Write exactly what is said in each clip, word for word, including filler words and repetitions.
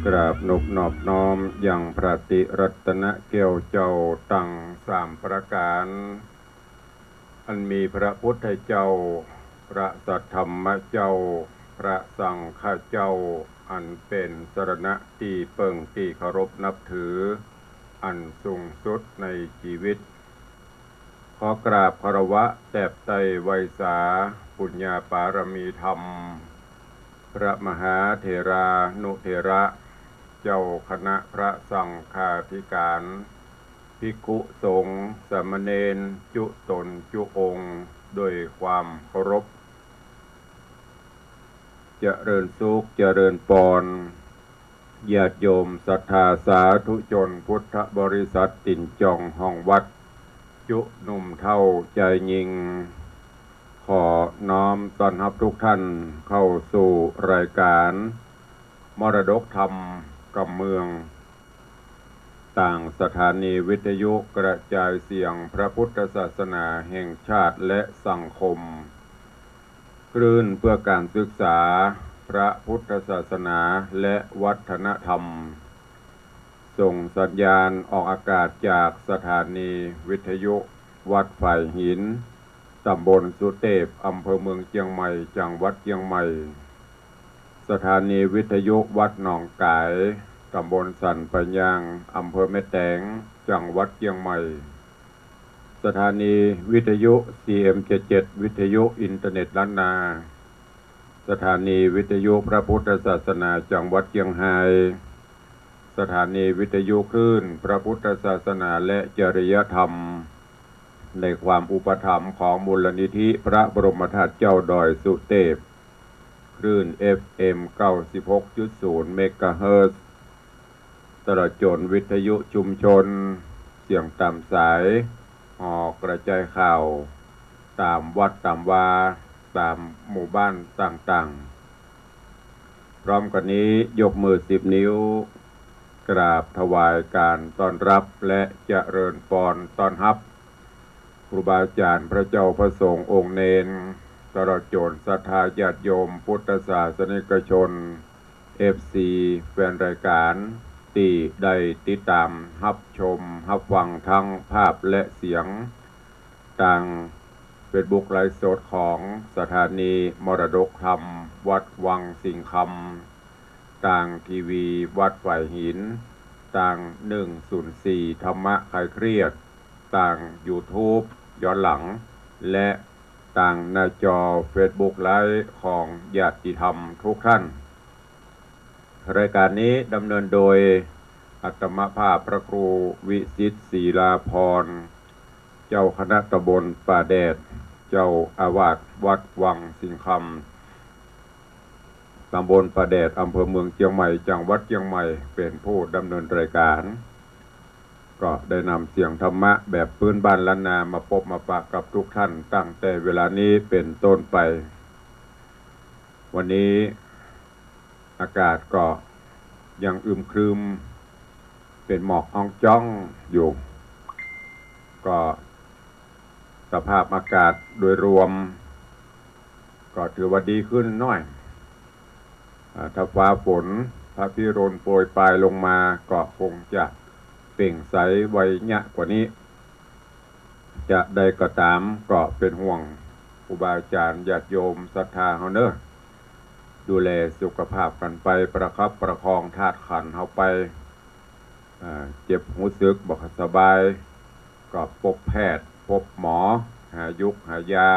กราบนบนอบน้อมยังพระติรัตนแก้วเจ้าตังสามประก๋าน อันมีพระพุทธเจ้า พระสัทธรรมเจ้า พระสังฆเจ้า อันเป๋นสรณะตี้เปิ้งตี้เคารพนับถือ อันสูงสุดในจีวิต ขอกราบคารวะแตบไต้ไหว้สาปุญญาปารมีธรรม พระมหาเถรานุเถระ เจ้าคณะพระสังฆาธิการ ภิกขุสงฆ์สามเณรจุ๊ต๋นจุ๊องค์ โดยความเคารพ เจริญสุข เจริญปอน ญาติโยมศรัทธาสาธุชนพุทธบริษัทติ่นจ่องห้องวัด จุ๊หนุ่มเฒ่าจายญิง ขอน้อมต้อนฮับทุกท่านเข้าสู่รายการมรดกธรรมกำเมือง ตางสถานีวิทยุกระจายเสียงพระพุทธศาสนาแห่งชาติและสังคม คลื่นเพื่อการศึกษาพระพุทธศาสนาและวัฒนธรรม ส่งสัญญาณออกอากาศจากสถานีวิทยุวัดฝายหิน ต๋ำบลสุเตพ อำเภอเมืองเจียงใหม่ จังหวัดเจียงใหม่ สถานีวิทยุวัดหนองก๋าย ต๋ำบลสันป่ายยาง อำเภอแม่แตง จังหวัดเจียงใหม่ สถานีวิทยุ ซีเอ็มเจ็ดเจ็ด วิทยุอินเทอร์เน็ตล้านนา สถานีวิทยุพระพุทธศาสนาจังหวัดเจียงฮาย สถานีวิทยุคลื่นพระพุทธศาสนาและจริยธรรม ในความอุปถัมภ์ของมูลนิธิพระบรมธาตุเจ้าดอยสุเตพ คลื่น เอฟเอ็ม เก้าสิบหกจุดศูนย์ เมกะเฮิรตซ์ ตลอดจ๋นวิทยุชุมชน เสียงต๋ามสาย หอกระจายข่าว ต๋ามวัดต๋ามวา ต๋ามหมู่บ้านต่างๆ พร้อมกั๋นนี้ยกมือสิบนิ้ว กราบถวายการต้อนรับและเจริญปอนต้อนฮับ ครูบาอาจ๋ารย์ พระเจ้าพระสงฆ์องค์เณร ตลอดจ๋นศรัทธาญาติโยมพุทธศาสนิกชน เอฟซี แฟนรายการ ตี้ได้ติดต๋ามฮับชมฮับฟังทั้งภาพและเสียง ตางเฟซบุ๊กไลฟ์สดของสถานีมรดกธรรมวัดวังสิงห์คำ ตางทีวีวัดฝายหิน ตางหนึ่งศูนย์สี่ธรรมะคลายเครียด ตางยูทูบย้อนหลัง และตางหน้าจอเฟซบุ๊กไลฟ์ของญาติธรรมทุกท่าน รายการนี้ดำเนินโดยอาตมาภาพพระครูวิสิทธิ์ ศิลาภรณ์ เจ้าคณะตำบลป่าแดด เจ้าอาวาสวัดวังสิงห์คำ ตำบลป่าแดด อำเภอเมืองเจียงใหม่ จังหวัดเจียงใหม่ เป๋นผู้ดำเนินรายการ ก็ได้นำเสียงธรรมะแบบพื้นบ้านล้านนามาปบมาปะกับทุกท่านตั้งแต่เวลานี้เป๋นต้นไป วันนี้อากาศก็ยังอึมครึม เป๋นหมอกอ่องจ๊องอยู่ ก็สภาพอากาศโดยรวม ก็ถือว่าดีขึ้นหน้อย อ่า ถ้าฟ้าฝนพระพิรุณโปรยปรายลงมา ก็คงจะเปล่งใสไวยะกว่านี้ จะใดก็ต๋าม ก็เป๋นห่วงครูบาอาจ๋ารย์ญาติโยมศรัทธาเฮาเนาะ ดูแลสุขภาพกั๋นไป ประคับประคองธาตุขันธ์เฮาไป อ่า เจ็บฮู้สึกบ่สบาย ก็ปบแพทย์ ปบหมอ หายุกหายา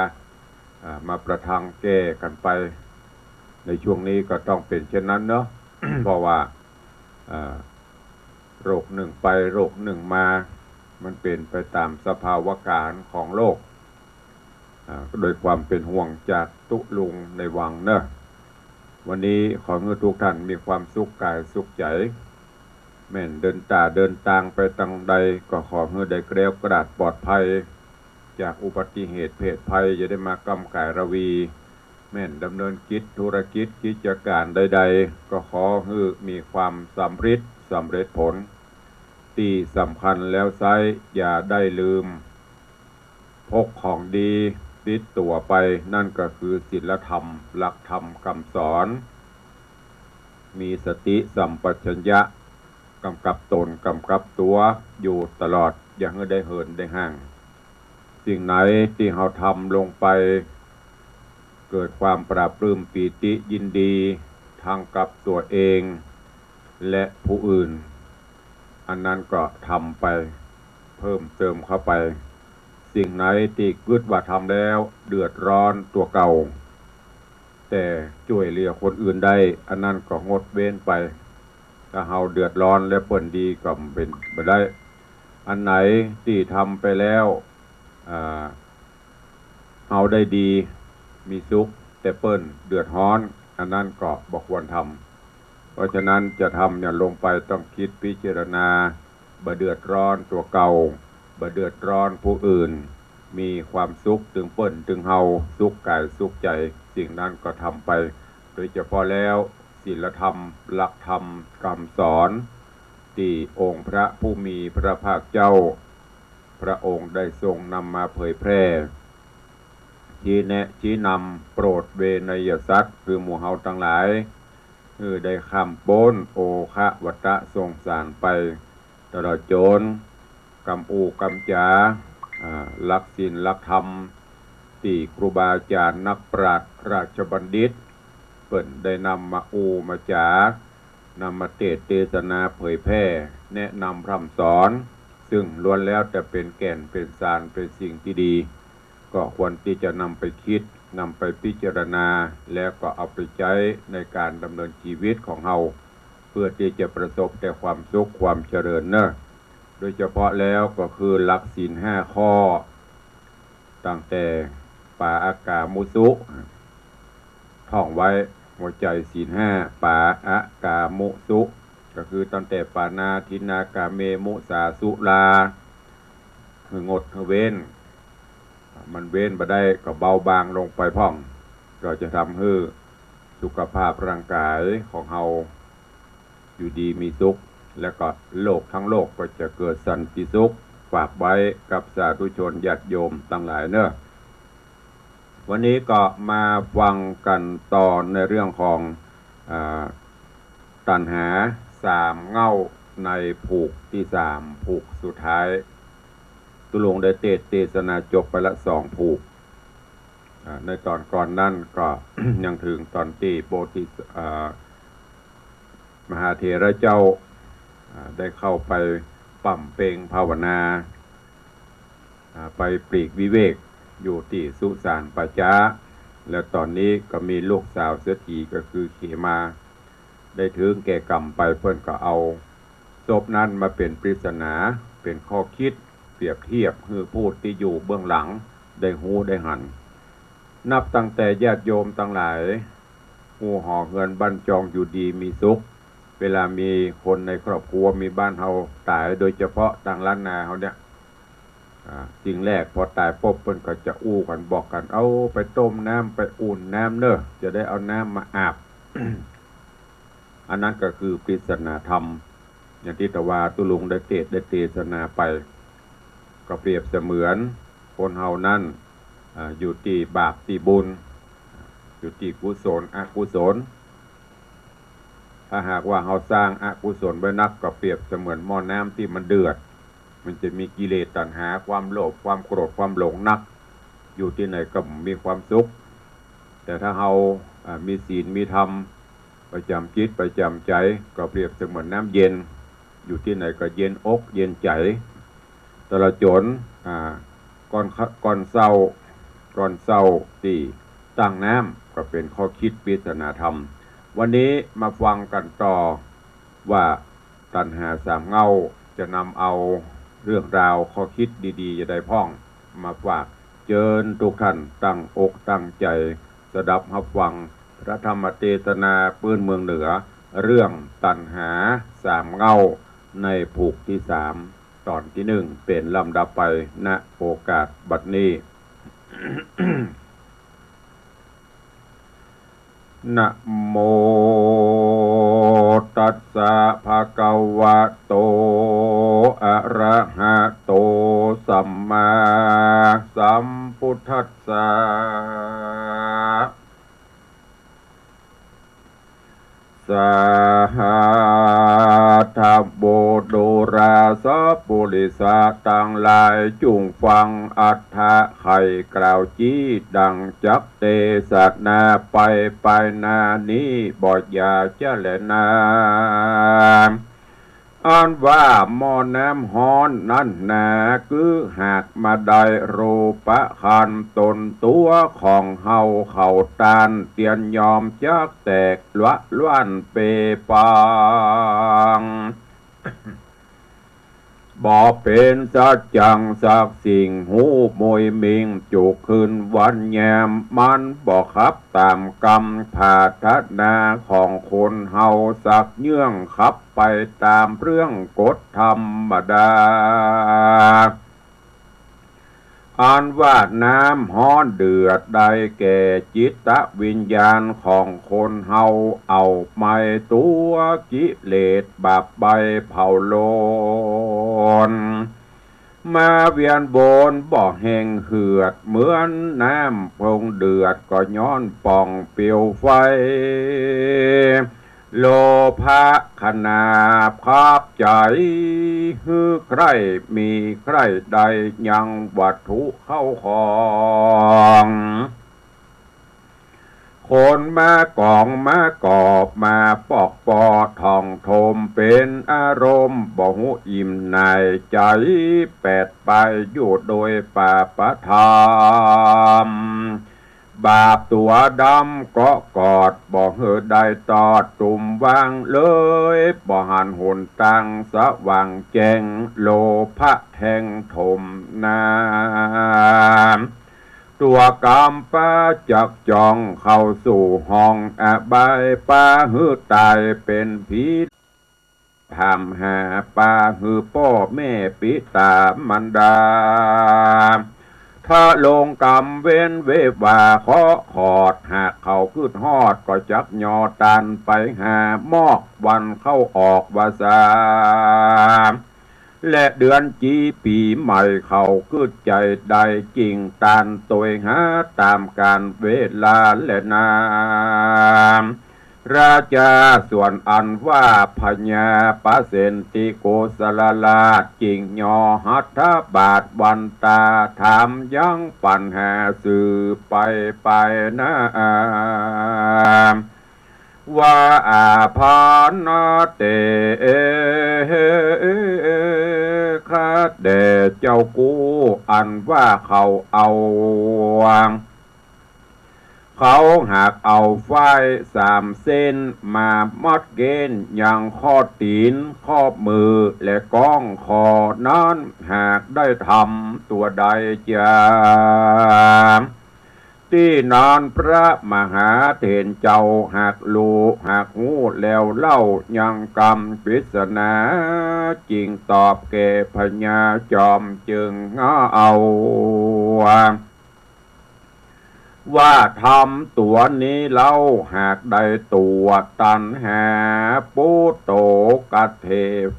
อ่า มาประทังแก้กั๋นไป ในช่วงนี้ก็ต้องเป๋นเช่นนั้นเนาะ เพราะว่า อ่า โรคนึ่งไปโรคนึ่งมา มันเป๋นไปต๋ามสภาวะก๋ารณ์ของโลก อ่า โดยความเป๋นห่วงจากตุ๊ลุงในวังเนาะ วันนี้ขอหื้อทุกท่านมีความสุขกายสุขใจ๋ แม่นเดินต๋าเดินตางไปตางใด ก็ขอหื้อได้แคล้วคลาดปลอดภัย จากอุบัติเหตุเพศภัย อย่าได้มาก้ำก๋ายราวี แม่นดำเนินกิจธุรกิจกิจก๋ารณ์ใดๆ ก็ขอหื้อมีความสำเร็จ สำเร็จผล ตี้สำคัญแล้วไซร้ อย่าได้ลืม พกของดีติดตั๋วไป นั่นก็คือศีลธรรม หลักธรรมกำสอน มีสติสัมปชัญญะ กำกับต๋น กำกับตั๋วอยู่ตลอด อย่าหื้อได้เหินได้ห่าง สิ่งไหนตี้เฮาทำลงไป เกิดความปลาบปลื้มปีติยินดี ทั้งกับตั๋วเอง และผู้อื่น อันนั้นก็ทำไป เพิ่มเติมเข้าไป สิ่งไหนตี้กึ๊ดว่าทำแล้วเดือดร้อนตั๋วเก่า แต่จ้วยเหลือคนอื่นได้ อันนั้นก็งดเว้นไป ถ้าเฮาเดือดร้อนและเปิ้นดีก็เป๋นบ่ได้ อันไหนตี้ทำไปแล้ว อ่า เฮาได้ดี มีสุข แต่เปิ้นเดือดร้อน อันนั้นก็บ่ควรทำ เพราะฉะนั้นจะทำเนี่ยลงไปต้องกึ๊ดพิจารณา บ่เดือดร้อนตั๋วเก่า บ่เดือดร้อนผู้อื่น มีความสุขตึงเปิ้นตึงเฮา สุขก๋ายสุขใจ๋ สิ่งนั้นก็ทำไป โดยเฉพาะแล้วศีลธรรม หลักธรรม กำสอน ตี้องค์พระผู้มีพระภาคเจ้า พระองค์ได้ทรงนำมาเผยแพร่ ชี้แนะชี้นำ โปรดเวไนยสัตว์ คือหมู่เฮาตังหลาย หื้อได้ข้ามป๊นโอคะวัตตะสงสารไป ตลอดจ๋นกำอู้กำจ๋า อ่า หลักศีลหลักธรรม ตี้ครูบาอาจ๋ารย์นักปราชญ์ราชบัณฑิต เปิ้นได้นำมาอู้มาจ๋า นำมาเตสน์เตสนาเผยแพร่ แนะนำพร่ำสอน ซึ่งล้วนแล้วแต่เป๋นแก่นเป๋นสารเป๋นสิ่งตี้ดี ก็ควรตี้จะนำไปกึ๊ด นำไปพิจารณา แล้วก็เอาไปใจ๊ในก๋านดำเนินจีวิตของเฮา เพื่อตี้จะประสบแต่ความสุขความเจริญเน่อ โดยเฉพาะแล้วก็คือหลักศีลห้าข้อ ตั้งแต่ปาอากามุสุ ท่องไว้ หัวใจ๋ศีลห้า ปาอากามุสุ ก็คือตั้งแต่ปาณาทินนากาเมมุสาสุรา หื้องดหื้อเว้น มันเว้นบ่ได้ก็เบาบางลงไปพ่อง ก็จะทำหื้อสุขภาพร่างกายของเฮาอยู่ดีมีสุข และก็โลกทั้งโลกก็จะเกิดสันติสุข ฝากไว้กับสาธุชนญาติโยมตังหลายเน่อ วันนี้ก็มาฟังกั๋นต่อในเรื่องของ อ่า ตัณหาสามเง้าในผูกตี้สาม ผูกสุดท้าย ตุ๊ลุงได้เตสน์เตสนาจบไปละสองผูก อ่า ในต๋อนก่อนนั้นก็ ยังเถิงต๋อนตี้โพธิ อ่า มหาเถระเจ้า อ่า ได้เข้าไปบำเพ็ญภาวนา อ่า ไปปลีกวิเวกอยู่ตี้สุสานป่าจ๊า และต๋อนนี้ก็มีลูกสาวเศรษฐีก็คือเขมา ได้เถิงแก่กรรมไป เปิ้นก็เอาศพนั้นมาเป๋นปริศนา เป๋นข้อกึ๊ดเปรียบเทียบหื้อผู้ตี้อยู่เบื้องหลังได้ฮู้ได้หัน นับตั้งแต่ญาติโยมตังหลาย ฮู้หอเฮือนบ้านจองอยู่ดีมีสุข เวลามีคนในครอบครัวมีบ้านเฮาต๋าย โดยเฉพาะตางล้านนาเฮาเนี่ย อ่า สิ่งแรกพอต๋ายปุ๊บเปิ้นก็จะอู้กั๋นบอกกั๋น เอาไปต้มน้ำไปอุ่นน้ำเน่อ จะได้เอาน้ำมาอาบ อันนั้นก็คือปริศนาธรรม อย่างตี้ตะวาตุ๊ลุงได้เตสน์ได้เตสนาไป ก็เปรียบเสมือนคนเฮานั้น อ่า อยู่ตี้บาปตี้บุญ อยู่ตี้กุศลอกุศล ถ้าหากว่าเฮาสร้างอกุศลไว้นัก ก็เปรียบเสมือนหม้อน้ำตี้มันเดือด มันจะมีกิเลสตัณหา ความโลภ ความโกรธ ความหลงนัก อยู่ตี้ไหนก็มีความสุข แต่ถ้าเฮา อ่า มีศีลมีธรรม ประจ๋ำจิตประจ๋ำใจ๋ ก็เปรียบเสมือนน้ำเย็น อยู่ตี้ไหนก็เย็นอกเย็นใจ๋ ตลอดจ๋น อ่า ก่อน ก่อนเซ้า ก่อนเซ้าตี้ตั้งน้ำ ก็เป๋นข้อกึ๊ดปริศนาธรรม วันนี้มาฟังกั๋นต่อว่าตัณหาสามเง้าจะนำเอาเรื่องราวข้อกึ๊ดดีๆ จะใดพ่อง มาฝาก เจิญทุกท่านตั้งอกตั้งใจ๋สดับฮับฟังพระธรรมเตสนาปื้นเมืองเหนือ เรื่องตัณหาสามเง้าในผูกตี้สาม ต๋อนตี้นึ่ง เป๋นลำดับไป ณ โอกาสบัดนี้ นะโมตัสสะ ภะคะวะโต อะระหะโต สัมมาสัมพุทธัสสะ สาธโว ดูราสะปุริสะตังหลาย จุ่งฟังอัฏฐะไขกล่าวจี๊ดั่งจักเตสนาไป ไปหน้านี้บ่อย่าจะแลนา อันว่าหม้อน้ำฮ้อนนั้นนา คือหากมาได้รูปคันตนตั๋วของเฮาเขาต้าน เตียนยอมจักแตกละล้านเปปัง บ่เป๋นสัจจังสักสิ่ง ฮู้มุยมิงจุกคืนวันแยม มันบ่ขับต๋ามกำผาถนาของคนเฮาสักเยื่อง ขับไปต๋ามเรื่องกฎธรรมดา อันว่าน้ำฮ้อนเดือดได้แก่จิตวิญญาณของคนเฮา เอาไหม้ตั๋วกิเลสบาปใบ้เผาโลน มาเวียนวนบ่แห้งเหือด เหมือนน้ำเพลิงเดือดก็ย้อนป่องเปลวไฟ โลภะขนาบขับใจ๋ หื้อใคร่มีใคร่ได้ยังวัตถุเข้าของ คนมากองมากอบมาปอกปอท่องโถมเป๋นอารมณ์ บ่ฮู้อิ่มหน่ายใจ๋ แปดไปอยู่โดยปาปธรรม บาปตั๋วดำเกาะกอด บ่หื้อได้ตอดตุ่มวางเลย บ่หันหนตางสว่างแจ้ง โลภะแทงโถมนา ตั๋วก๋ำปาจักจ่องเข้าสู่ห้องอบาย ปาหื้อต๋ายเป๋นผี ถามหาปาหื้อป้อแม่ปิต๋ามารดา ทะลงกรรมเวรเววาเคราะห์ขอด หากเขากึ๊ดฮอดก็จักย่อต้านไปหา มอกวันเข้าออกวาสา และเดือนจี๋ปี๋ใหม่เขากึ๊ดใจ๋ได้กิ่งต้านตวยหาต๋ามกาลเวลาแลนา ราชาส่วนอันว่าพญาปเสนติโกศลราช จิ่งย่อหัตถบาทวันตา ถามยังปัญหาสืบไปไปนา ว่า อาภาณเต ข้าแต่เจ้ากู้ อันว่าเขาเอา เขาหากเอาฝ้ายสามเส้นมามัดเกณฑ์ยังข้อตี๋น ข้อมือ และก้องคอนั้น หากได้ทำตั๋วใดจา ตี้นั้นพระมหาเถรเจ้าหากฮู้ หากฮู้แล้วเล่ายังกำปริศนา จิ่งตอบแก่พญาจอมจึงเอา ว่าทำตั๋วนี้เล่าหากได้ตั๋วตัณหา ปุตโต กะเถ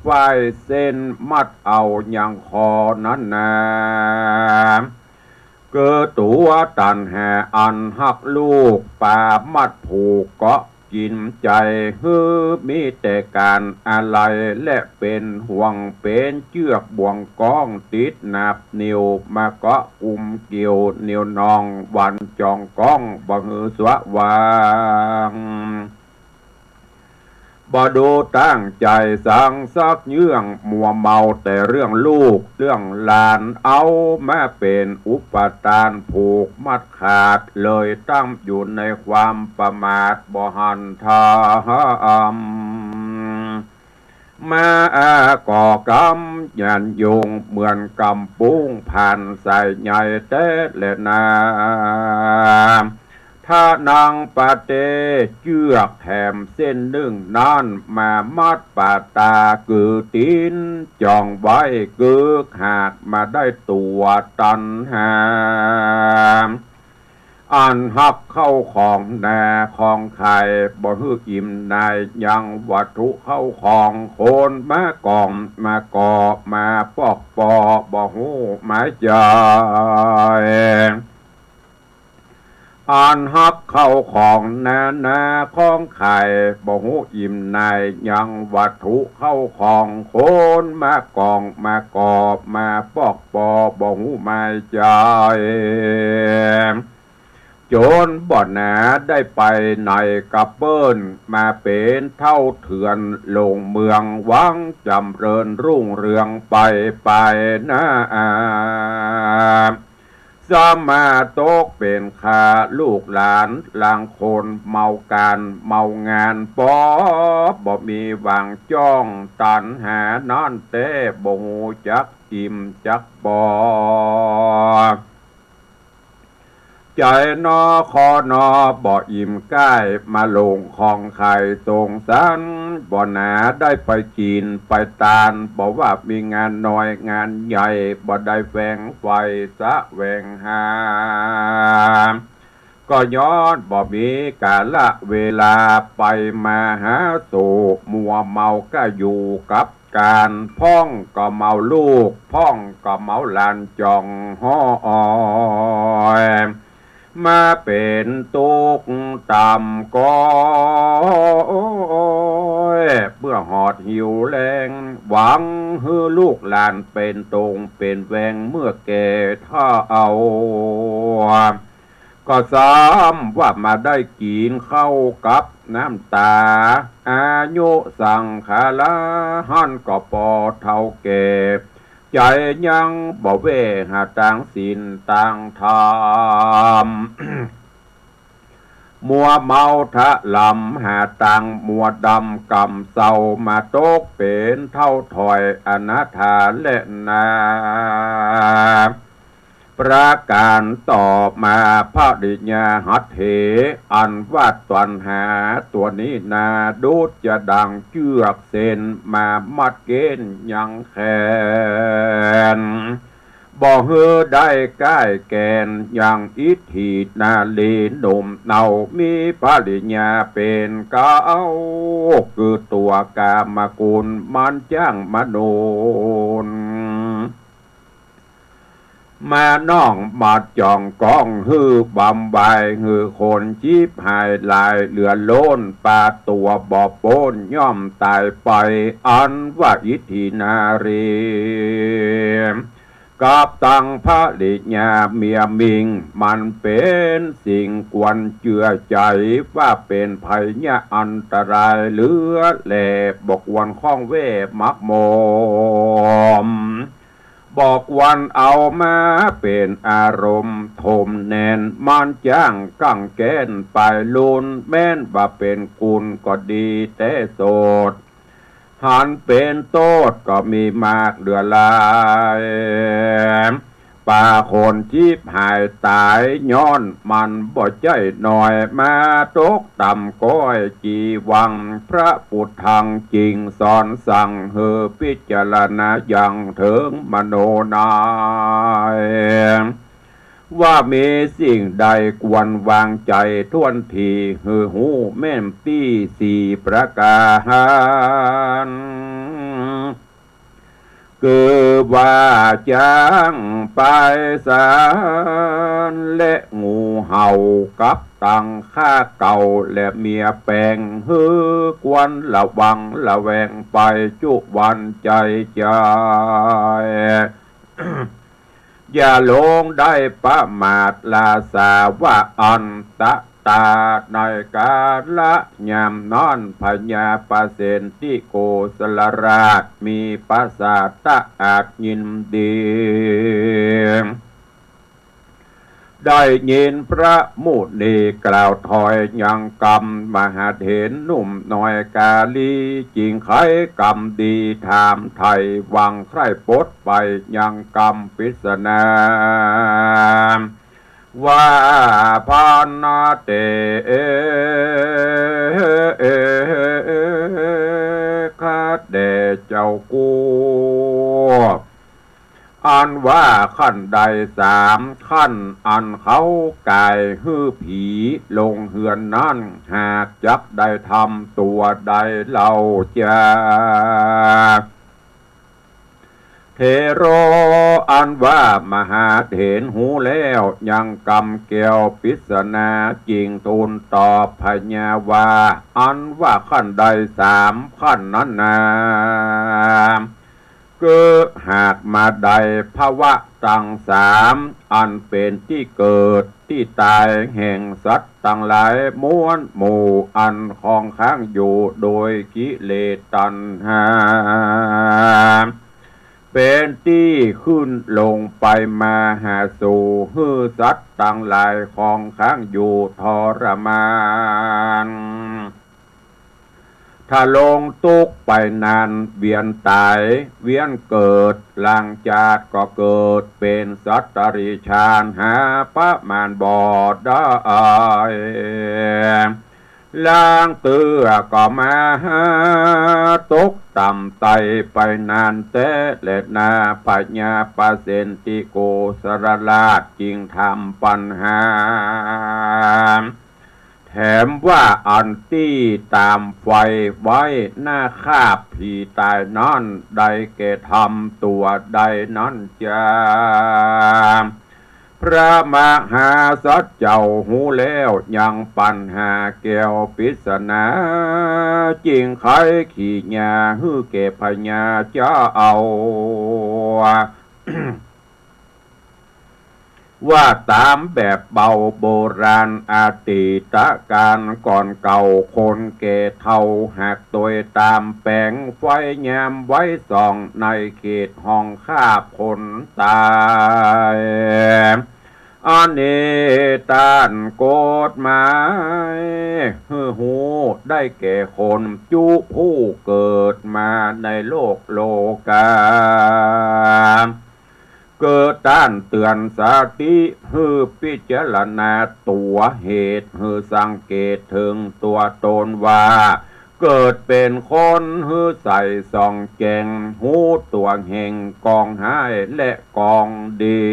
ฝ้ายเส้นมัดเอายังคอนั้นนา คือตั๋วตัณหาอันฮักลูก ปามัดผูกเกาะกิ๋นใจ๋ หื้อมีแต่ก๋านอาลัย และเป๋นห่วงเป๋นเจื้อกบ่วงก้อง ติดหนับนิ้วมาเกาะกุมเกี่ยว เหนี่ยวนองวันจองก้องบ่หื้อสว่าง บ่ดูตั้งใจ๋สังสักเยื่อง มัวเมาแต่เรื่องลูกเรื่องหลาน เอามาเป๋นอุปาทานผูกมัดขาด เลยตั้งอยู่ในความประมาทบ่หันธรรม มาก่อกรรมหยันยุง เหมือนกำปุ้งผ่านสายใยแต๊แลนา ทะนังปะเต เจื้อกแถมเส้นนึ่งนั้นมามัดปาตาคือตี๋นจ่องไว้ คือหากมาได้ตั๋วตัณหา อันฮักเข้าของนาของขาย บ่หื้ออิ่มหน่ายยังวัตถุเข้าของ คนมาก่องมาก่อมาปอกปอบ่ฮู้หมายใจ๋ อันฮับเข้าของนานาของขาย บ่ฮู้อิ่มหน่ายยังวัตถุเข้าของ คนมาก่องมาก่อ มาปอกปอ บ่ฮู้หมายจาย จ๋นบ่หนาได้ไปไหนกับเปิ้น มาเป๋นเฒ่าเถื่อนหลงเมือง หวังจ๋ำเริญรุ่งเรืองไปไปหน้า สมาตกเป๋นข้าลูกหลานลางคน เมากานเมางานปอ บ่มีหวังจ้อง ตัณหานั้นแต๊ บ่ฮู้จักอิ่มจักปอ ใจ๋นอคอนอบ่อิ่มก้าย มาหลงของขายสงสาร บ่หนาได้ไปกิ๋นไปตาน บ่ว่ามีงานน้อยงานใหญ่ บ่ได้แฝงใฝ่แสวงหา ก็ย้อนบ่มีกาละเวลา ไปมาหาสู่ มัวเมาก้าอยู่กับก๋าน พ่องก็เมาลูก พ่องก็เมาหลานจ่องฮ้อย มาเป๋นตุ๊กข์ต่ำก้อย เมื่อหอดหิวแล้ง หวังหื้อลูกหลานเป๋นตงเป๋นแวง เมื่อแก่เฒ่า ก็ซ้ำว่ามาได้กิ๋นข้าวกับน้ำต๋า อายุสังขาราหั้นก็ปอเฒ่าแก่ ใจ๋ยังบ่แว่หาตางศีลตางธรรม มัวเมาทะลำหาตาง มัวดำกำเซา มาตกเป๋นเฒ่าถอยอนาถาแลนา ประก๋านต่อมา ภริยาหัตถ์เห อันว่าตัณหาตั๋วนี้นา ดุจจะดั่งเจื้อกเส้น มามัดเกณฑ์ยังแขน บ่หื้อได้ก้ายแก่น ยังอิทธินารีหนุ่มเนา มีภริยาเป๋นเก๊า คือตั๋วกามกุล มันจ้างมโนน มาน้องมาจ่องก้อง หื้อบำบาย หื้อคนฉิบหายหลายเหลือล้น ปาตั๋วบ่ป๊นย่อมต๋ายไป อันว่าอิทธินารี กับตังภริยาเมียมิง มันเป๋นสิ่งควรเจื้อใจ๋ ว่าเป๋นภัยยะอันตรายเหลือแล บ่ควรข้องแว่หมักหมม บ่ควรเอามาเป๋นอารมณ์ถมแหนน มันจ้างกั๋งแก้นไปลุน แม้นว่าเป๋นกุณก็ดีแต๊โสด หันเป๋นโต้ษก็มีมากเหลือหลาย ปาคนฉิบหายต๋ายย้อนมันบ่ใจ้น้อย มาตกต่ำก้อยจีวัง พระปุทธังจึงสอนสั่ง หื้อพิจารณายังเถิงมโนนาย ว่ามีสิ่งใดควรวางใจ๋ถ้วนที หื้อฮู้แม่นตี้สี่ประก๋าน คือว่าจ๊างไปสารและงูเห่า กับตังข้าเก่าและเมียแป๋ง หื้อควรระวังระแวงไปจุวันใจ๋ใจ๋ อย่าหลงได้ประมาท ลาสาว่าอันตะตา ในกาละยามนั้น พญาปเสนทิโกศลราช มีประสาทะอาจยินดี ได้ยินพระมุนีกล่าวถอยยังกำ มหาเถรหนุ่มน้อยกาลี จึงไขกำดีถามไถ่ หวังใคร่ปลดไปยังกำปริศนา ว่า ภันเต ข้าแต่เจ้ากู้ อันว่าขั้นใดสามขั้น อันเขาก่ายหื้อผีลงเฮือนนั้น หากจักได้ทำตั๋วใดเล่าจา เถโร อันว่ามหาเถรหูแล้วยังกำแก้วปริศนาจึงทูลตอบพญาว่า อันว่าขั้นใดสามขั้นนั้นนา คือหากมาได้ภวะตังสาม อันเป๋นตี้เกิดตี้ต๋ายแห่งสัตว์ตังหลายมวลหมู่ อันครองค้างอยู่โดยกิเลสตัณหา เป๋นตี้ขึ้นลงไปมาหาสู่ หื้อสัตว์ตังหลายครองค้างอยู่ทรมาน ถ้าลงตุ๊กข์ไปนานเวียนต๋ายเวียนเกิด หลังจากก็เกิดเป๋นสัตว์เดรัจฉานหาประมาณบ่ได้ ลางเตื้อก็มาตกต่ำไต้ไปนานแต๊แลนา พญาปเสนทิโกศลราชจึงถามปัญหา แถมว่าอันตี้ตามใฝ่ไว้หน้าฆ่าผีต๋ายนั้นได้แก่ธรรมตั๋วใดนั้นจา พระมหาสัตว์เจ้าฮู้แล้วยังปัญหาแก้วปริศนา จึงไขขีญาหื้อแก่พญาเจ้า ว่าต๋ามแบบเบาโบราณอดีตกาลก่อนเก่า คนแก่เฒ่าหากตวยต๋ามแป๋งไฟยามไว้ส่องในเขตห้องฆ่าคนต๋าย อันนี้ต้านกฎหมายหื้อฮู้ได้แก่คนจุผู้เกิดมาในโลกโลกา เกิดต้านเตื๋อนสติหื้อพิจารณาตั๋วเหตุหื้อสังเกตเถิงตั๋วต๋นว่า เกิดเป๋นคนหื้อใสส่องแจ้ง ฮู้ตั๋วแห่งกองฮ้ายและกองดี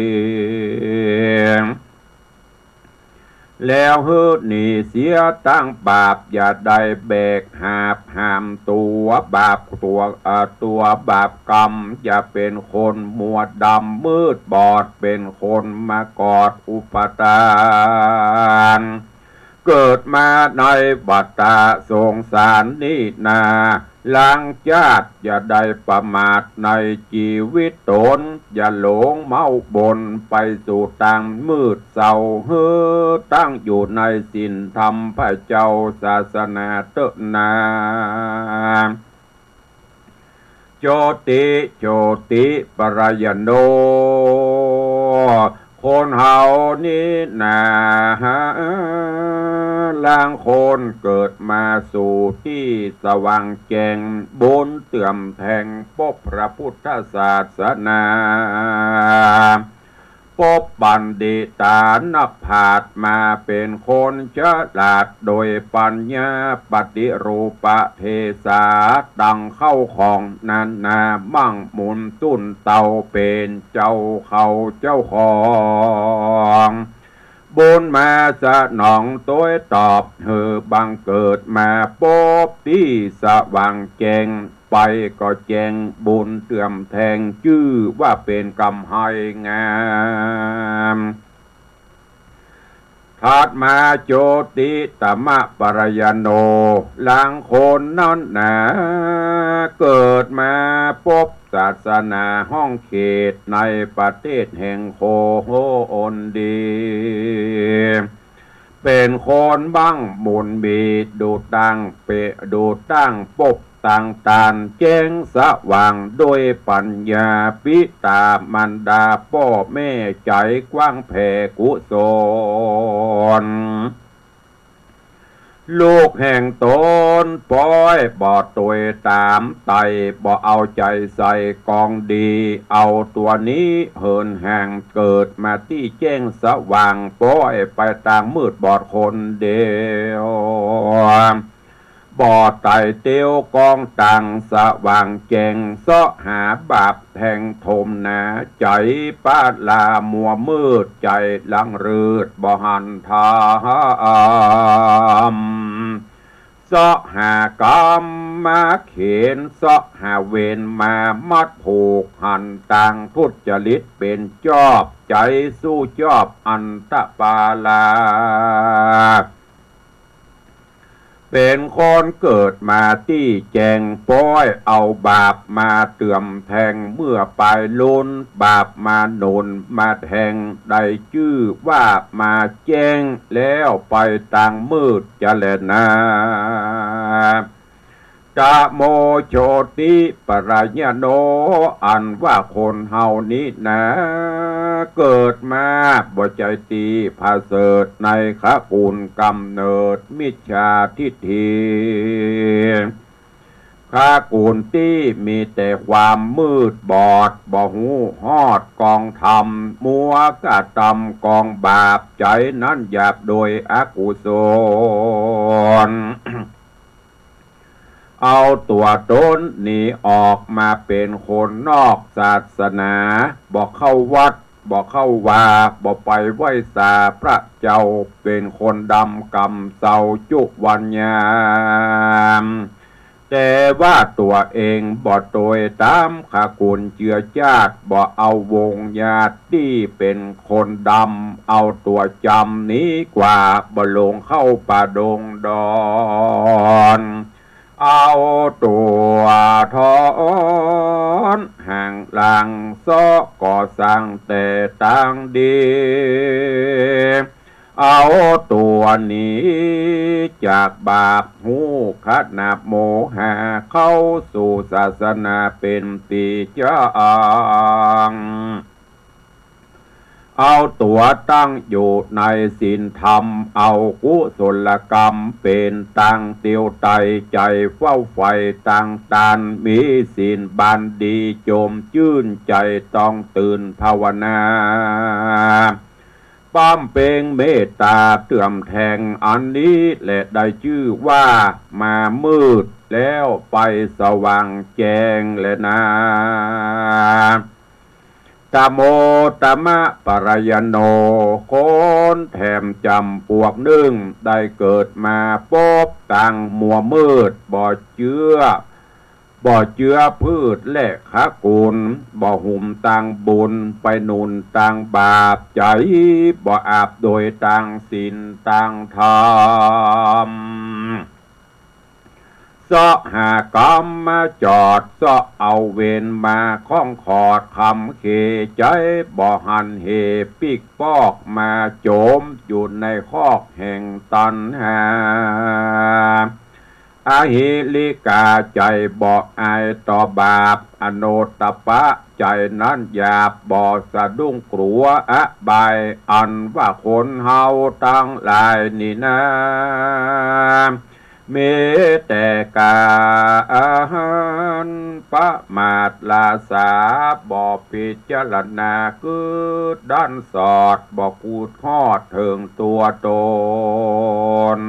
แล้วหื้อหนีเสียตั้งบาป อย่าได้แบกหาบหามตั๋วบาปตั๋ว เอ่อ ตั๋วบาปกรรม อย่าเป๋นคนมัวดำมืดบอด เป๋นคนมากอดอุปาทาน เกิดมาในวัฏฏะสงสารนี้นา หลังจากอย่าได้ประมาทในจีวิตต๋น อย่าหลงเมาบนไปสู่ตางมืดเศร้า หื้อตั้งอยู่ในศีลธรรมพระเจ้าศาสนาเต๊อะนา โจติ โจติ ปรายโณ คนเฮานี้นา ลางคนเกิดมาสู่ตี้สว่างแจ้ง บุญเตื้อมแทงปบพระพุทธศาสนา ปบบัณฑิตานักปราชญ์มาเป๋นคนฉลาดโดยปัญญา ปฏิรูปเภสา ตังเข้าของนานา มั่งหมุนตุ้นเตาเป๋นเจ้าเข้าเจ้าของ บุญมาสนองตวยตอบ หื้อบังเกิดมาปบตี้สว่างแจ้ง ไปก็แจ้งบุญเตื้อมแทง จื้อว่าเป๋นกำไฮงาม ถัดมาโจติตมะปรายโณ ลางคนนั้นนา เกิดมาปบศาสนาห้องเขตในประเทศแห่งโคโหนดี เป๋นคนบังบุญมี ดูตั้งเป ดูตั้งปบตั้งตานแจ้งสว่างโดยปัญญา ปิตามารดาป้อแม่ใจ๋กว้างแผ่กุศล ลูกแห่งต๋นป้อยบ่ตวยต๋ามไต่ บ่เอาใจ๋ใส่กองดี เอาตั๋วนี้เหินห่าง เกิดมาตี้แจ้งสว่าง ป้อยไปตางมืดบอดคนเดียว บ่ไต่เตียวกองตางสว่างแจ้ง เซาะหาบาปแทงถมหนา ใจ๋ปะลามัวมืด ใจ๋หลังรืด บ่หันธรรม เซาะหากรรม มาเขนเซาะหาเวรมามัดผูก หันตางทุจริตเป๋นจอบ ใจ๋สู้จอบอันตปาลา เป๋นคนเกิดมาตี้แจ้ง ป้อยเอาบาปมาเติมแทง เมื่อปายลุนบาปมาหนุนมาแทง ได้จื้อว่ามาแจ้ง แล้วไปตางมืดจะแลนา ตะโม โชติปรายโณ อันว่าคนเฮานี้นา เกิดมาบ่ใจ้ตี้ผะเสริฐในขกุลกำเนิดมิจฉาทิฏฐิ ขกุลตี้มีแต่ความมืดบอด บ่ฮู้ฮอดกองธรรม มัวกระตำกองบาป ใจ๋นั้นหยาบโดยอกุศล เอาตั๋วต๋นหนีออกมาเป๋นคนนอกศาสนา บ่เข้าวัด บ่เข้าวา บ่ไปไหว้สาพระเจ้า เป๋นคนดำกำเซาจุวันยาม แต่ว่าตั๋วเองบ่ตวยต๋ามขกุลเจื้อจาติ บ่เอาวงญาติตี้เป๋นคนดำ เอาตั๋วจ๋ำหนีกว่า บ่ลงเข้าป่าดงดอน เอาตั๋วถอนห่างหลัง เซาะก่อสร้างแต่ตางดี เอาตั๋วหนีจากบาป ฮู้คะนาโมหะ เข้าสู่ศาสนาเป๋นตี้จ๋าง เอาตั๋วตั้งอยู่ในศีลธรรม เอากุศลกรรมเป๋นตางเตียวไต ใจ๋เฝ้าใฝ่ตางตาน มีศีลบานดี จมจื้นใจ๋ต้องตื่นภาวนา ป้ำเป็งเมตต๋าเติมแทง อันนี้แหละได้จื้อว่ามามืด แล้วไปสว่างแจ้งแลนา ตะโมตมะปรายโณ คนแถมจ๋ำปวกนึ่ง ได้เกิดมาปบตางมัวมืด บ่เจื้อ บ่เจื้อพืชและขกุล บ่หุมตางบุญ ไปหนุนตางบาป ใจ๋บ่อาบโดยตางศีลตางธรรม เซาะหากรรมมาจอด เซาะเอาเวรมาคล้องขอด คำเขใจ๋บ่หันเห ปิ๊กปอกมาจมอยู่ในคอกแห่งตัณหา อหิริกาใจ๋บ่อายต่อบาป อโนตตัปปะใจ๋นั้นหยาบ บ่สะดุ้งกลัวอบาย อันว่าคนเฮาตังหลายนี้นา มีแต่ก๋านประมาทหล้าสา บ่พิจารณาคือด้านสอด บ่กูดฮอดเถิงตั๋วต๋น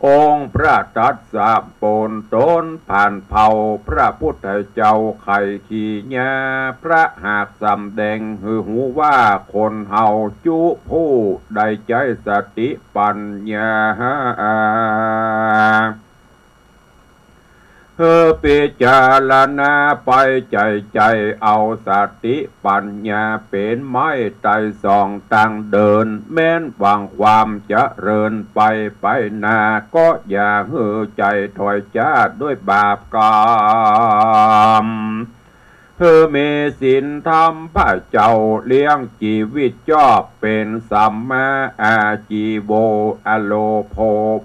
องค์พระตัสสะปนต๋นผ่านเผ่า พระพุทธเจ้าไขขี่ญา พระหากสำแดงหื้อฮู้ว่า คนเฮาจุผู้ได้ใจ๊สติปัญญา หื้อพิจารณาไปใจ๋ใจ๋ เอาสติปัญญาเป๋นไม้ไตร่สองตางเดิน แม้นหวังความเจริญไปไปหน้า ก็อย่าหื้อใจ๋ถอยจ๊าดด้วยบาปกรรม หื้อมีศีลธรรมพระเจ้าเลี้ยงจีวิตจอบ เป๋นสัมมาอาชีโว อโลโภ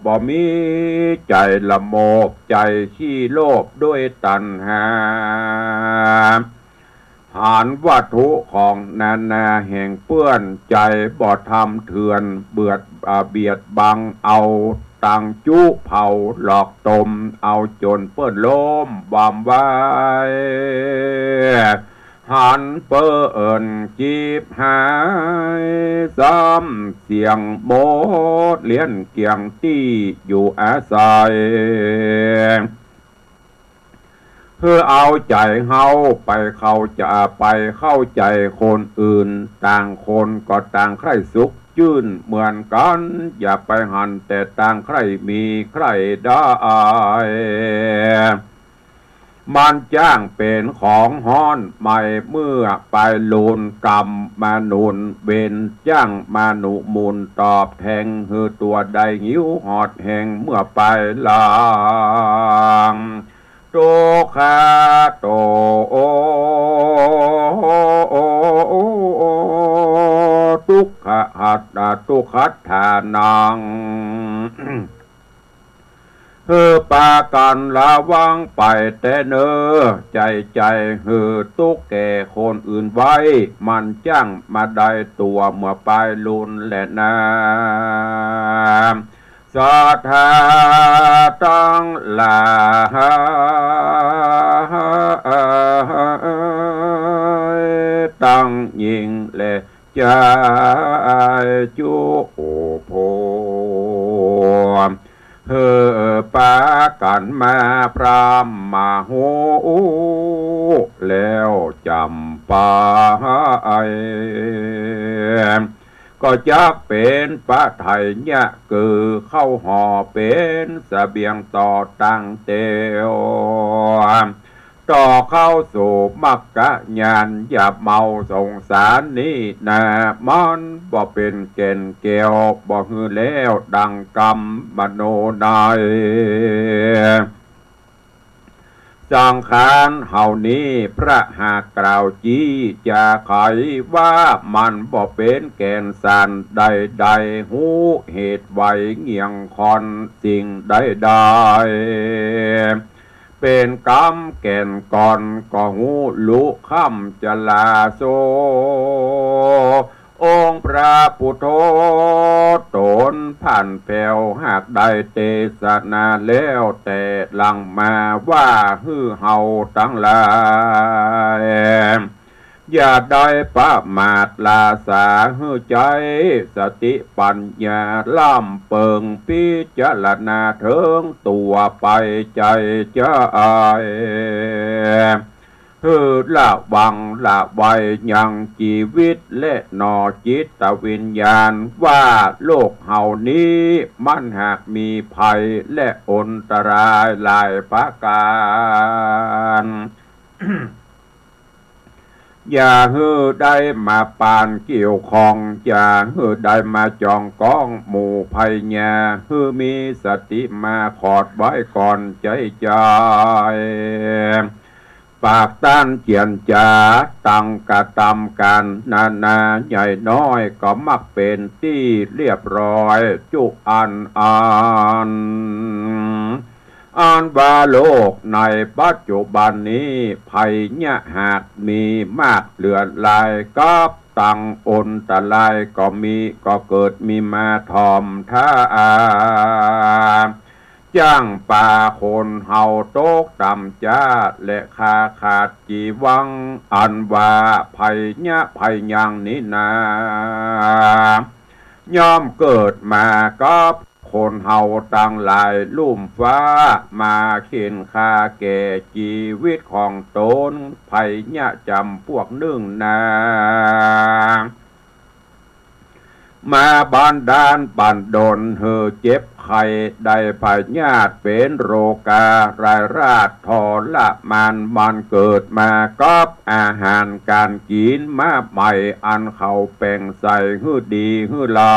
บ่มีใจ๋ละโมบ ใจ๋ขี้โลภด้วยตัณหา หันวัตถุของนานาแห่งเปื้อน ใจ๋บ่ทำเถื่อน เบียด อ่า เบียดบังเอา ตังจุเผาหลอกตม เอาจ๋นเปิ้นล้มวามวาย หันเปิ้นจีบหาย ซ้ำเสี้ยงหมดเลี้ยนเกลี้ยงตี้อยู่อาศัย หื้อเอาใจ๋เฮาไปเข้าใจ๋ ไปเข้าใจ๋คนอื่น ต่างคนก็ต่างใค่สุข จื้นเหมือนกั๋น อย่าไปหันแต่ตางใคร่มีใคร่ได้ มันจ้างเป๋นของฮ้อนไหม เมื่อไปลูนกรรมมาหนุน เวรจ้างมาหนุนหมุนตอบแทง หื้อตั๋วได้หิวหอดแห้งเมื่อไปหลัง ทุกขะโต ทุกขะหัตถะ ทุกขัตถานัง หื้อปากั๋นระวังไปแต๊เน่อ ใจ๋ใจ๋หื้อตุ๊กข์แก่คนอื่นไว้ มันจ้างมาได้ตั๋วเมื่อไปลูนแลนา ศรัทธาตังหลาย ตังญิงและ จายจุผู้ หื้อปากั๋นมาพร่ำมาฮู้ แล้วจ๋ำไป ก็จักเป๋นปะไถยะ คือเข้าห่อเป๋นเสบียงต่อตังเตียว ต่อเข้าสู่มรรคญาณ อย่าเมาสงสารนี้นา มันบ่เป๋นแก่นแก้ว บ่หื้อแล้วดังกำมโนใน สังขารเฮานี้ พระหากกล่าวจี้จะไขว่า มันบ่เป๋นแก่นสารใดๆ ฮู้เหตุไวเงี่ยงคอนสิ่งใดๆ เป๋นกำแก่นก่อน ก็ฮู้ลุค่ำจลาโส องค์พระพุทโธต๋นผ่านแผ้ว หากได้เตสนาแล้วแต่หลังมา ว่าหื้อเฮาตังหลาย อย่าได้ประมาทละสา หื้อใจ๊สติปัญญาล้ำเปิง พิจารณาเถิงตั๋วไปใจ๋ใจ๋ หื้อระวังระวัยยังจีวิตและหนอจิตวิญญาณ ว่าโลกเฮานี้มันหากมีภัยและอันตรายหลายประก๋าน อย่าหื้อได้มาปานเกี่ยวข้อง อย่าหื้อได้มาจองก้องหมู่ภัยยา หื้อมีสติมาขอดไว้ก่อนใจ๋ใจ๋ ปากต้านเจียรจ๋า ตังกระตำก๋านนานาใหญ่น้อย ก็มักเป๋นตี้เรียบร้อยจุอันอัน อันว่าโลกในปัจจุบันนี้ ภัยยะหากมีมากเหลือหลาย กับตังอันตรายก็มี ก็เกิดมีมาถ่อมถ้า จ้างปาคนเฮาตกต่ำจ๊า และคาขาดจีวัง อันว่าภัยยะภัยยังนี้นา ย่อมเกิดมากับคนเฮาตังหลายลุ่มฟ้า มาเข่นฆ่าแก่จีวิตของต๋น ภัยยะจ๋ำปวกนึ่งนา มาบันดาลบั่นดลหื้อเจ็บไข้ ได้พยาธิเป๋นโรคาร้ายราษฎร์ทรมาน มันเกิดมากับอาหารก๋านกิ๋นมาใหม่ อันเขาแป๋งใส่หื้อดีหื้อลำ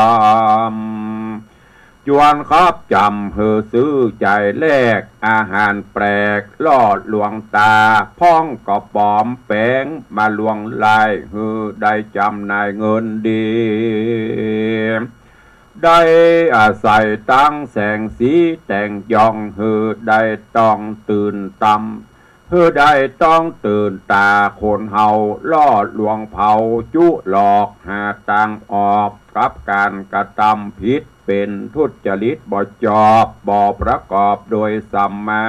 จวนครับจ๋ำหื้อซื้อใจ๋แลก อาหารแปลกล่อลวงต๋า พ่องก็ป๋อมแปงมาลวงลาย หื้อได้จ๋ำหน่ายเงินดี ได้อาศัยตังแสงสีแต่งยอง หื้อได้ต้องตื่นต๋า หื้อได้ต้องตื่นต๋าคนเฮา ล่อลวงเผาจุหลอก หาตางออกกับก๋านกระตำผิด เป๋นทุจริตบ่จอบ บ่ประกอบโดยสัมมา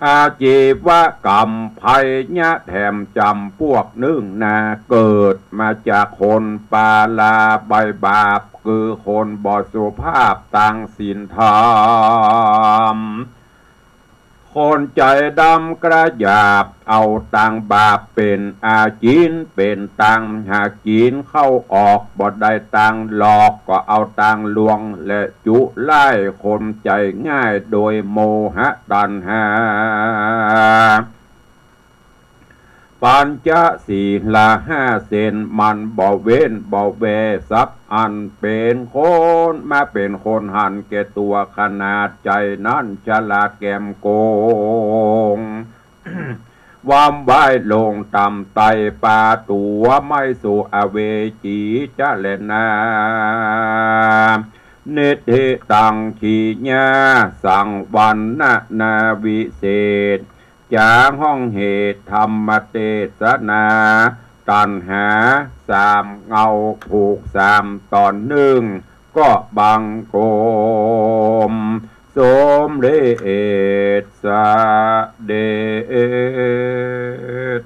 อาชีวกรรม ภัยยะแถมจ๋ำปวกนึ่งนา เกิดมาจากคนปาลาใบบาป คือคนบ่สุภาพตางศีลธรรม คนใจ๋ดำกระหยาบ เอาตางบาปเป๋นอาจิณ เป๋นตางหากิ๋นเข้าออก บ่ได้ตางหลอก ก็เอาตางลวง และจุร้ายคนใจ๋ง่าย โดยโมหะตัณหา ปัญจศีลาห้าเส้น มันบ่เว้นบ่แว สับอันเป๋นคน มาเป๋นคนหันแก่ตั๋ว ขนาดใจ๋นั้นฉลาดแก๋มโก๋ง วำว้ายลงต่ำ ไต่ปาตั๋วไม้สู่อเวจีจะแลนา นิฏฐิตัง ขีญา สัง วรรณนาวิเศษ จ๋าห้องเหตุธรรมเตสนา ตัณหาสามเงา ผูกสามต๋อนนึ่ง ก็บังคมสมเร็จเสด็จ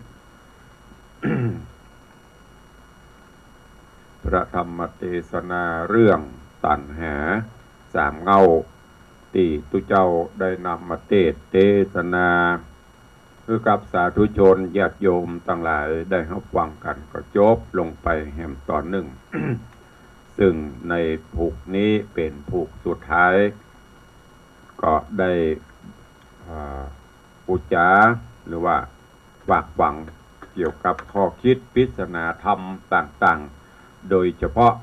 พระธรรมเตสนาเรื่องตัณหาสามเงา ตี้ตุ๊เจ้าได้นำมาเตสน์เตสนา หื้อกับสาธุชนญาติโยมตังหลายได้ฮับฟังกั๋น ก็จบลงไปแหมต๋อนนึ่ง ซึ่งในผูกนี้เป๋นผูกสุดท้าย ก็ได้ อ่า อุจจา หรือว่าฝากฝังเกี่ยวกับข้อคิดปริศนาธรรมต่างๆ โดยเฉพาะ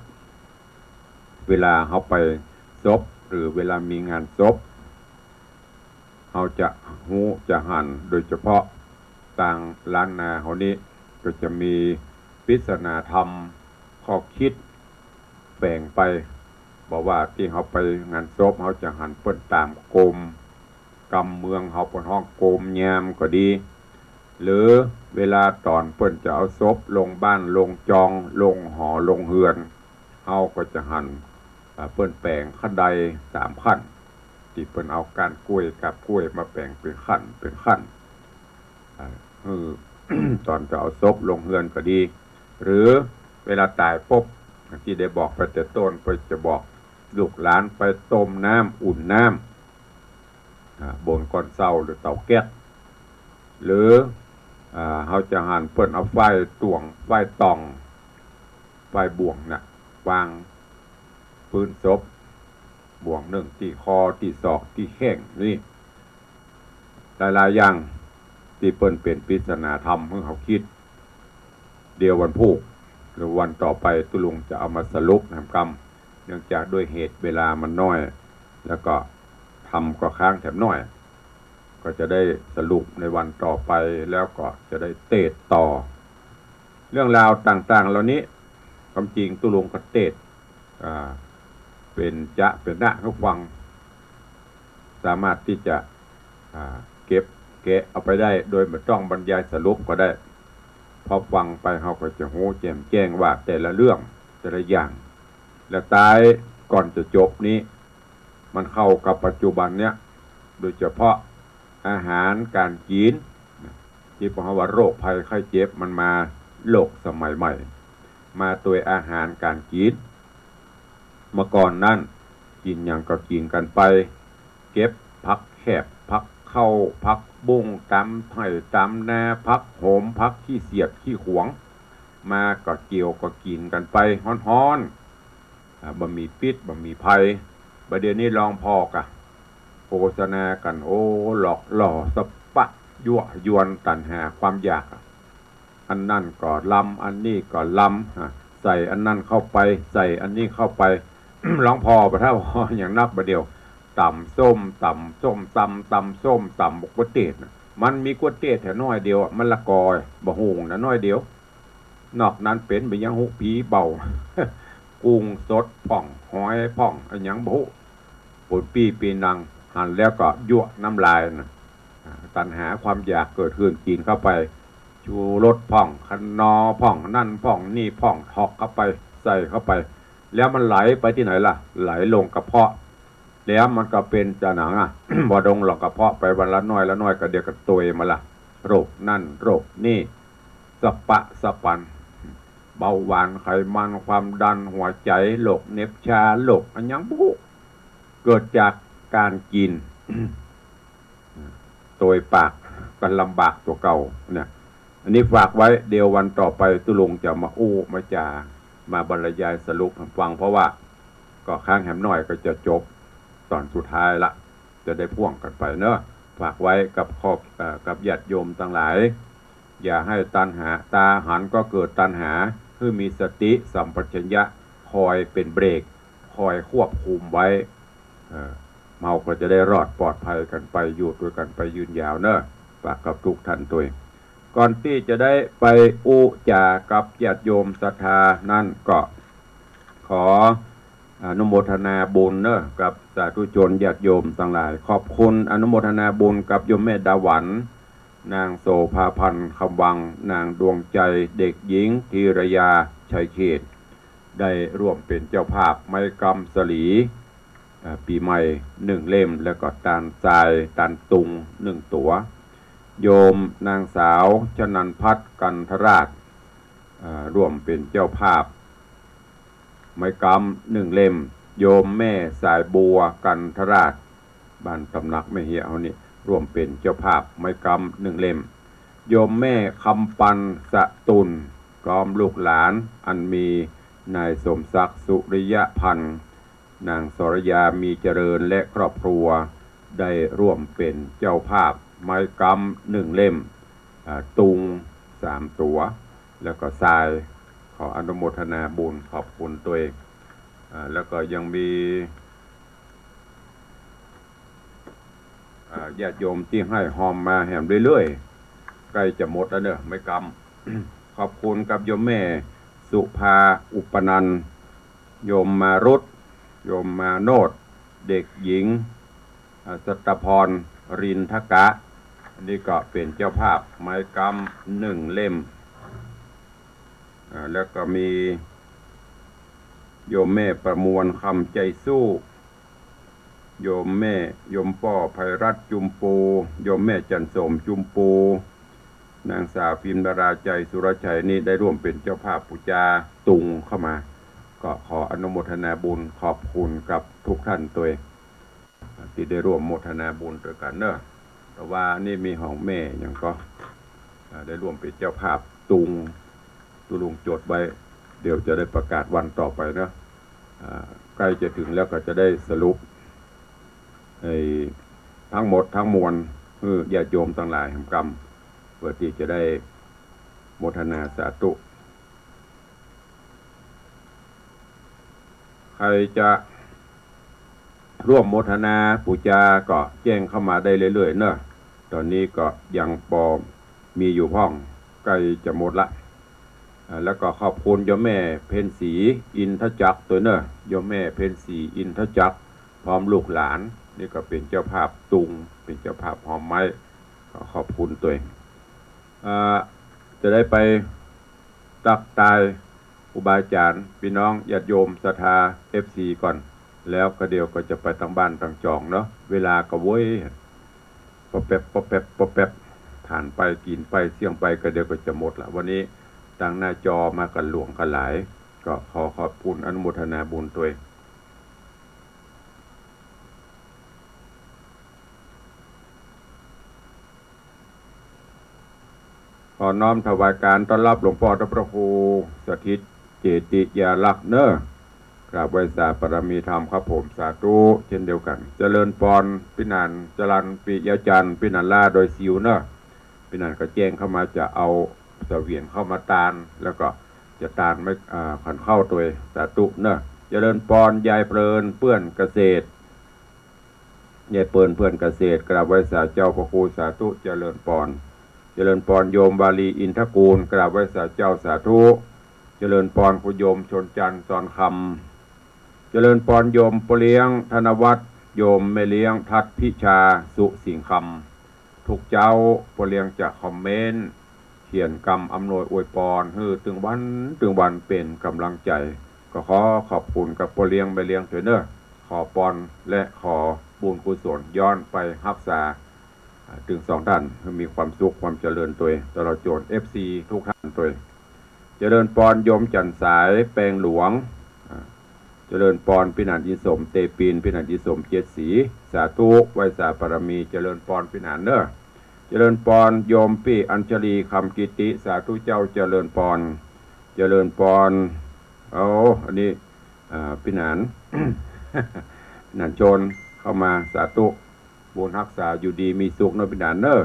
เวลาเฮาไปศพ หรือเวลามีงานศพ เฮาจะฮู้จะหัน โดยเฉพาะตางล้านนาเฮานี้ ก็จะมีปริศนาธรรมข้อคิดแฝงไป บ่ว่าตี้เฮาไปงานศพ เฮาจะหันเปิ้นต๋ามโกม กำเมืองเฮาเปิ้นฮ้องโกมยามก็ดี หรือเวลาต๋อนเปิ้นจะเอาศพลงบ้านลงจอง ลงหอลงเฮือน เฮาก็จะหัน อ่า เปิ้นแป๋งขั้นไดสามขั้น ตี้เปิ้นเอาก้านก้วย กาบก้วยมาแป๋งเป๋นขั้นเป๋นขั้น อ่า หื้อ ต๋อนจะเอาศพลงเฮือนก็ดี หรือเวลาต๋ายปุ๊บ ตี้ได้บอกไปแต่ต้น เปิ้นจะบอกลูกหลานไปต้มน้ำ อุ่นน้ำ อ่า บนก้อนเซ้าหรือเตาแก๊ส หรือ อ่า เฮาจะหันเปิ้นเอาฝ้ายต่วง ฝ้ายต่อง ฝ้ายบ่วงน่ะ วางปื๊นศพ บ่วงนึ่งตี้คอ ตี้ศอก ตี้แข้ง นี่ หลายๆ อย่าง ตี้เปิ้นเป๋นปริศนาธรรมหื้อเฮาคิด เดี๋ยววันพูก หรือวันต่อไปตุ๊ลุงจะเอามาสรุปแหมกำ เนื่องจากด้วยเหตุเวลามันน้อย แล้วก็ธรรมก็ค้างแถมน้อย ก็จะได้สรุปในวันต่อไป แล้วก็จะได้เตสน์ต่อ เรื่องราวต่างๆ เหล่านี้ ความจริงตุ๊ลุงก็เตสน์ อ่า เป๋นจะเป๋นนะหื้อฟัง สามารถตี้จะ อ่า เก็บแกะเอาไปได้ โดยบ่ต้องบรรยายสรุปก็ได้ พอฟังไปเฮาก็จะฮู้แจ่มแจ้งว่าแต่ละเรื่อง แต่ละอย่าง และต๊ายก่อนจะจบนี้ มันเข้ากับปัจจุบันเนี้ย โดยเฉพาะอาหารก๋านกิ๋น ตี้พวกเฮาว่าโรคภัยไข้เจ็บมันมา โลกสมัยใหม่ มาตวยอาหารก๋านกิ๋น เมื่อก่อนนั้น กิ๋นหยังก็กิ๋นกั๋นไป เก็บผักแคบ ผักเข้า ผักบุ้ง ต๋ามไฮ่ต๋ามนา ผักโหม ผักขี้เสียดขี้ขวง มาก็เจียวก็กิ๋นกั๋นไปฮ้อนๆ อ่า บ่มีพิษ บ่มีภัย บ่าเดี่ยวนี้ลองผ่อก่ะ โฆษณากั๋น โอ้ หลอกหล่อสะปะ ยั่วยวนตัณหาความอยากอะ อันนั้นก็ลำ อันนี้ก็ลำ อ่ะ ใส่อันนั้นเข้าไป ใส่อันนี้เข้าไป ลองผ่อบ่า ถ้าผ่ออย่างนักบ่าเดี่ยว ต๋ำส้ม ต๋ำส้มตำ ต๋ำส้มตำบักกั๊วเตดน่ะ มันมีกั๊วเตดแถวน้อยเดียวอะ มะละกอ บ่าหุ่งน่ะน้อยเดียว นอกนั้นเป๋นบ่าหยังฮู้ ผีเบา กุ้งสดพ่อง หอยพ่อง อะหยังบ่ฮู้ ปูนปี้ปีนัง หันแล้วก็ยั่วน้ำลายน่ะ อ่า ตัณหาความอยากเกิดขึ้น กิ๋นเข้าไป ชูรสพ่อง คนอร์พ่อง นั่นพ่อง นี่พ่อง ถอกเข้าไป ใส่เข้าไป แล้วมันไหลไปตี้ไหนล่ะ ไหลลงกระเพาะ แล้วมันก็เป๋นจะหนังอะ บ่ดงหลอกกระเพาะไปวันละน้อยละน้อย ก็เดี๋ยวก็ตวยมาละ โรคนั่นโรคนี่ สะปะสะปัน เบาหวาน ไขมัน ความดัน หัวใจ๋ โรคเหน็บชา โรคอะหยังบ่ฮู้ เกิดจากก๋านกิ๋น ตวยปากกั๋นลำบากตั๋วเก่าเนี่ย อันนี้ฝากไว้ เดี๋ยววันต่อไปตุ๊ลุงจะมาอู้มาจ๋า มาบรรยายสรุปหื้อฟัง เพราะว่าก็ค้างแหมหน่อยก็จะจบต๋อนสุดท้ายละ จะได้พ่วงกั๋นไปเนาะ ฝากไว้กับครอบ เอ่อ กับญาติโยมตังหลาย อย่าหื้อตัณหา ต๋าหันก็เกิดตัณหา หื้อมีสติสัมปชัญญะคอยเป๋นเบรก คอยควบคุมไว้ เอ่อ เฮาก็จะได้รอดปลอดภัยกั๋นไป อยู่ตวยกั๋นไปยืนยาวเนาะ ฝากกับทุกท่านตวย ก่อนตี้จะได้ไปอู้จ๋ากับญาติโยมศรัทธานั้นก็ขออนุโมทนาบุญเนาะ กับสาธุชนญาติโยมตังหลาย ขอบคุณอนุโมทนาบุญกับโยมแม่ดาหวัน นางโสภาพันธ์ คำวัง นางดวงใจ เด็กหญิง ธีรยา ชัยเขต ได้ร่วมเป๋นเจ้าภาพไม้กำสลี เอ่อ ปี๋ใหม่นึ่งเล่ม แล้วก็ตานทราย ตานตุงนึ่งตั๋ว โยมนางสาวชนันพัฒน์ กันทราช เอ่อ ร่วมเป๋นเจ้าภาพไม้กำนึ่งเล่ม โยมแม่สายบัว กันทราช บ้านตำหนักแม่เฮียเฮานี่ ร่วมเป๋นเจ้าภาพไม้กำนึ่งเล่ม โยมแม่คำปัน สะตุล พร้อมลูกหลาน อันมีนายสมศักดิ์ สุริยพันธ์ นางสรยา มีเจริญ และครอบครัว ได้ร่วมเป๋นเจ้าภาพไม้กำนึ่งเล่ม อ่า ตุงสามตั๋ว แล้วก็ทราย ขออนุโมทนาบุญ ขอบคุณตวย อ่า แล้วก็ยังมี อ่า ญาติโยมตี้หื้อฮอมมาแหมเรื่อยๆ ใก้จะหมดแล้วเนาะ ไม้กำ ขอบคุณกับโยมแม่สุภา อุปนันท์ โยมมารุต โยมมาโนด เด็กหญิง อ่า สัตตพร รินทกะ อันนี้ก็เป๋นเจ้าภาพไม้กำนึ่งเล่ม อ่า แล้วก็มีโยมแม่ประมวล คำใจสู้ โยมแม่ โยมป้อ ไพรัตน์ จุมปู โยมแม่จันทร์สม จุมปู นางสาวพิมนารา ใจสุรชัย นี่ได้ร่วมเป๋นเจ้าภาพปู๋จาตุงเข้ามา ก็ขออนุโมทนาบุญ ขอบคุณกับทุกท่านตวย ตี้ได้ร่วมโมทนาบุญตวยกั๋นเนาะ แต่ว่านี่มีของแม่หยังก็ อ่า ได้ร่วมเป๋นเจ้าภาพตุง ตุ๊ลุงจดไว้ เดี๋ยวจะได้ประกาศวันต่อไปเนาะ อ่า ใก้จะถึงแล้วก็จะได้สรุป ไอ้ ทั้งหมดทั้งมวล หื้อญาติโยมตังหลายแหมกำ เปื้อตี้จะได้โมทนาสาธุ ใผจะร่วมโมทนาปู๋จาก็แจ้งเข้ามาได้เรื่อยๆ เนาะ ต๋อนนี้ก็ยังปอมีอยู่พ่อง ใก้จะหมดละ อ่า แล้วก็ขอบคุณโยมแม่เพ็ญศรี อินทจักร ตวยเนาะ โยมแม่เพ็ญศรี อินทจักร พร้อมลูกหลาน นี่ก็เป๋นเจ้าภาพตุง เป๋นเจ้าภาพฮอมไม้ ก็ขอบคุณตวย อ่า จะได้ไปตั๊กตายครูบาอาจ๋ารย์ ปี้น้องญาติโยมศรัทธา เอฟซี ก่อน แล้วก็เดี๋ยวก็จะไปตังบ้านตังจองเนาะ เวลาก็เว้ย ปะแป๊บ ปะแป๊บ ปะแป๊บ ผ่านไป กิ๋นไป เสี้ยงไป ก็เดี๋ยวก็จะหมดละ วันนี้ตังหน้าจอมากั๋นหลวงกั๋นหลาย ก็ขอขอบคุณอนุโมทนาบุญตวย ขอน้อมถวายการต้อนรับหลวงป้อเจ้าพระครูสถิตเจติยาลักษณ์เนาะ กราบไหว้สาบารมีธรรมครับผม สาธุ เช่นเดียวกั๋น เจริญปอน ปี้หนาน จรัญ ปิยะจันทร์ ปี้หนานล่าดอยสิวเนาะ ปี้หนานก็แจ้งเข้ามาจะเอาเสวียนเข้ามาตาน แล้วก็จะตานไม้ อ่า ขันข้าวตวย สาธุเนาะ เจริญปอน ยายเพลิน เปื้อนเกษตร ยายเปิ้น เปื้อนเกษตร กราบไหว้สาเจ้าพระครู สาธุ เจริญปอน เจริญปอน โยมวาลี อินทกูล กราบไหว้สาเจ้า สาธุ เจริญปอน คุณโยมชนจันทร์ สอนคำ เจริญปอน โยมป้อเลี้ยง ธนวัฒน์ โยมแม่เลี้ยง ทัศน์พิชา สุสิงห์คำ ทุกเจ๊าป้อเลี้ยงจะคอมเมนต์ เขียนกำอำนวยอวยปอน หื้อตึงวัน ตึงวันเป๋นก๋ำลังใจ๋ ก็ขอขอบคุณกับป้อเลี้ยงแม่เลี้ยงตวยเนาะ ขอปอนและขอบุญกุศลย้อนไปฮักษา อ่า ตึงสองต้าน หื้อมีความสุขความเจริญตวย ตลอดจ๋น เอฟซี ทุกท่านตวย เจริญปอน โยมจันทร์สาย แปงหลวง อ่า เจริญปอน ปี้หนานอินสม เตปิน ปี้หนานอินสม เจ็ดสี สาธุ ไหว้สาบารมี เจริญปอน ปี้หนานเนาะ เจริญปอน โยมปี้อัญชลี คำกิติ สาธุเจ้า เจริญปอน เจริญปอน โอ้ อันนี้ อ่า ปี้หนาน หนานชนเข้ามา สาธุ บุญฮักษา อยู่ดีมีสุขเนาะปี้หนานเนาะ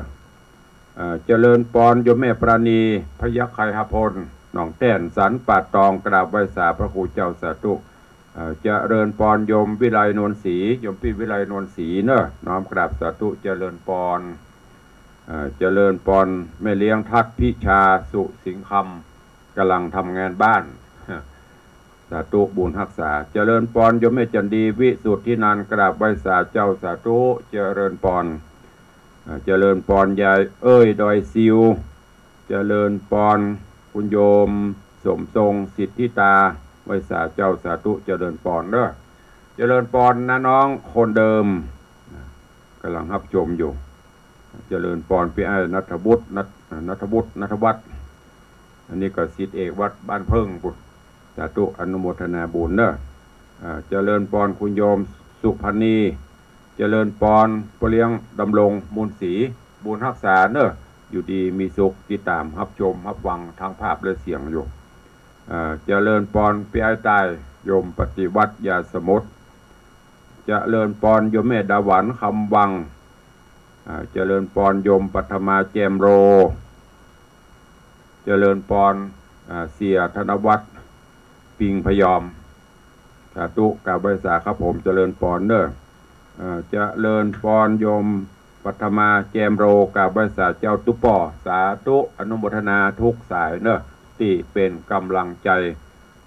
อ่า เจริญปอน โยมแม่ปราณี พยัคฆ์ไคหพล หนองแต้น สันป่าตอง กราบไหว้สาพระครูเจ้า สาธุ อ่า เจริญปอน โยมวิไลนวลศรี โยมปี้วิไลนวลศรีเนาะ น้อมกราบ สาธุ เจริญปอน อ่า เจริญปอน แม่เลี้ยงทัดพิชา สุสิงห์คำ กำลังทำงานบ้าน สาธุ บุญฮักษา เจริญปอน โยมแม่จันดี วิสุทธินันท์ กราบไหว้สาเจ้า สาธุ เจริญปอน อ่า เจริญปอน ยายเอ้ย ดอยซิว เจริญปอน คุณโยม สมทรง สิทธิตา ไหว้สาเจ้า สาธุ เจริญปอนเนาะ เจริญปอน น้าน้องคนเดิม กำลังฮับชมอยู่ เจริญปอน ปี้อ้าย ณัฐวุฒิ ณัฐ ณัฐวุฒิ ณัฐวัฒน์ อันนี้ก็ศิษย์เอกวัดบ้านเพิ่งปุ้น สาธุ อนุโมทนาบุญเนาะ อ่า เจริญปอน คุณโยม สุพรรณี เจริญปอน ป้อเลี้ยงดำรง มูลศรี บุญฮักษาเนาะ อยู่ดีมีสุข ติดต๋ามฮับชมฮับฟังทั้งภาพและเสียงอยู่ อ่า เจริญปอน ปี้อ้ายใต้ โยมปฏิวัติ ยาสมุทร เจริญปอน โยมแม่ดาหวัน คำวัง อ่า เจริญปอน โยมปัทมา แจ่มโร เจริญปอน อ่า เสี่ยธนวัฒน์ ปิงพยอม สาธุ กราบไหว้สาครับผม เจริญปอนเนาะ อ่า เจริญปอน โยมปัทมา แจ่มโร กราบไหว้สาเจ้าตุ๊ปอ สาธุ อนุโมทนาทุกสายเนาะ ตี้เป๋นก๋ำลังใจ๋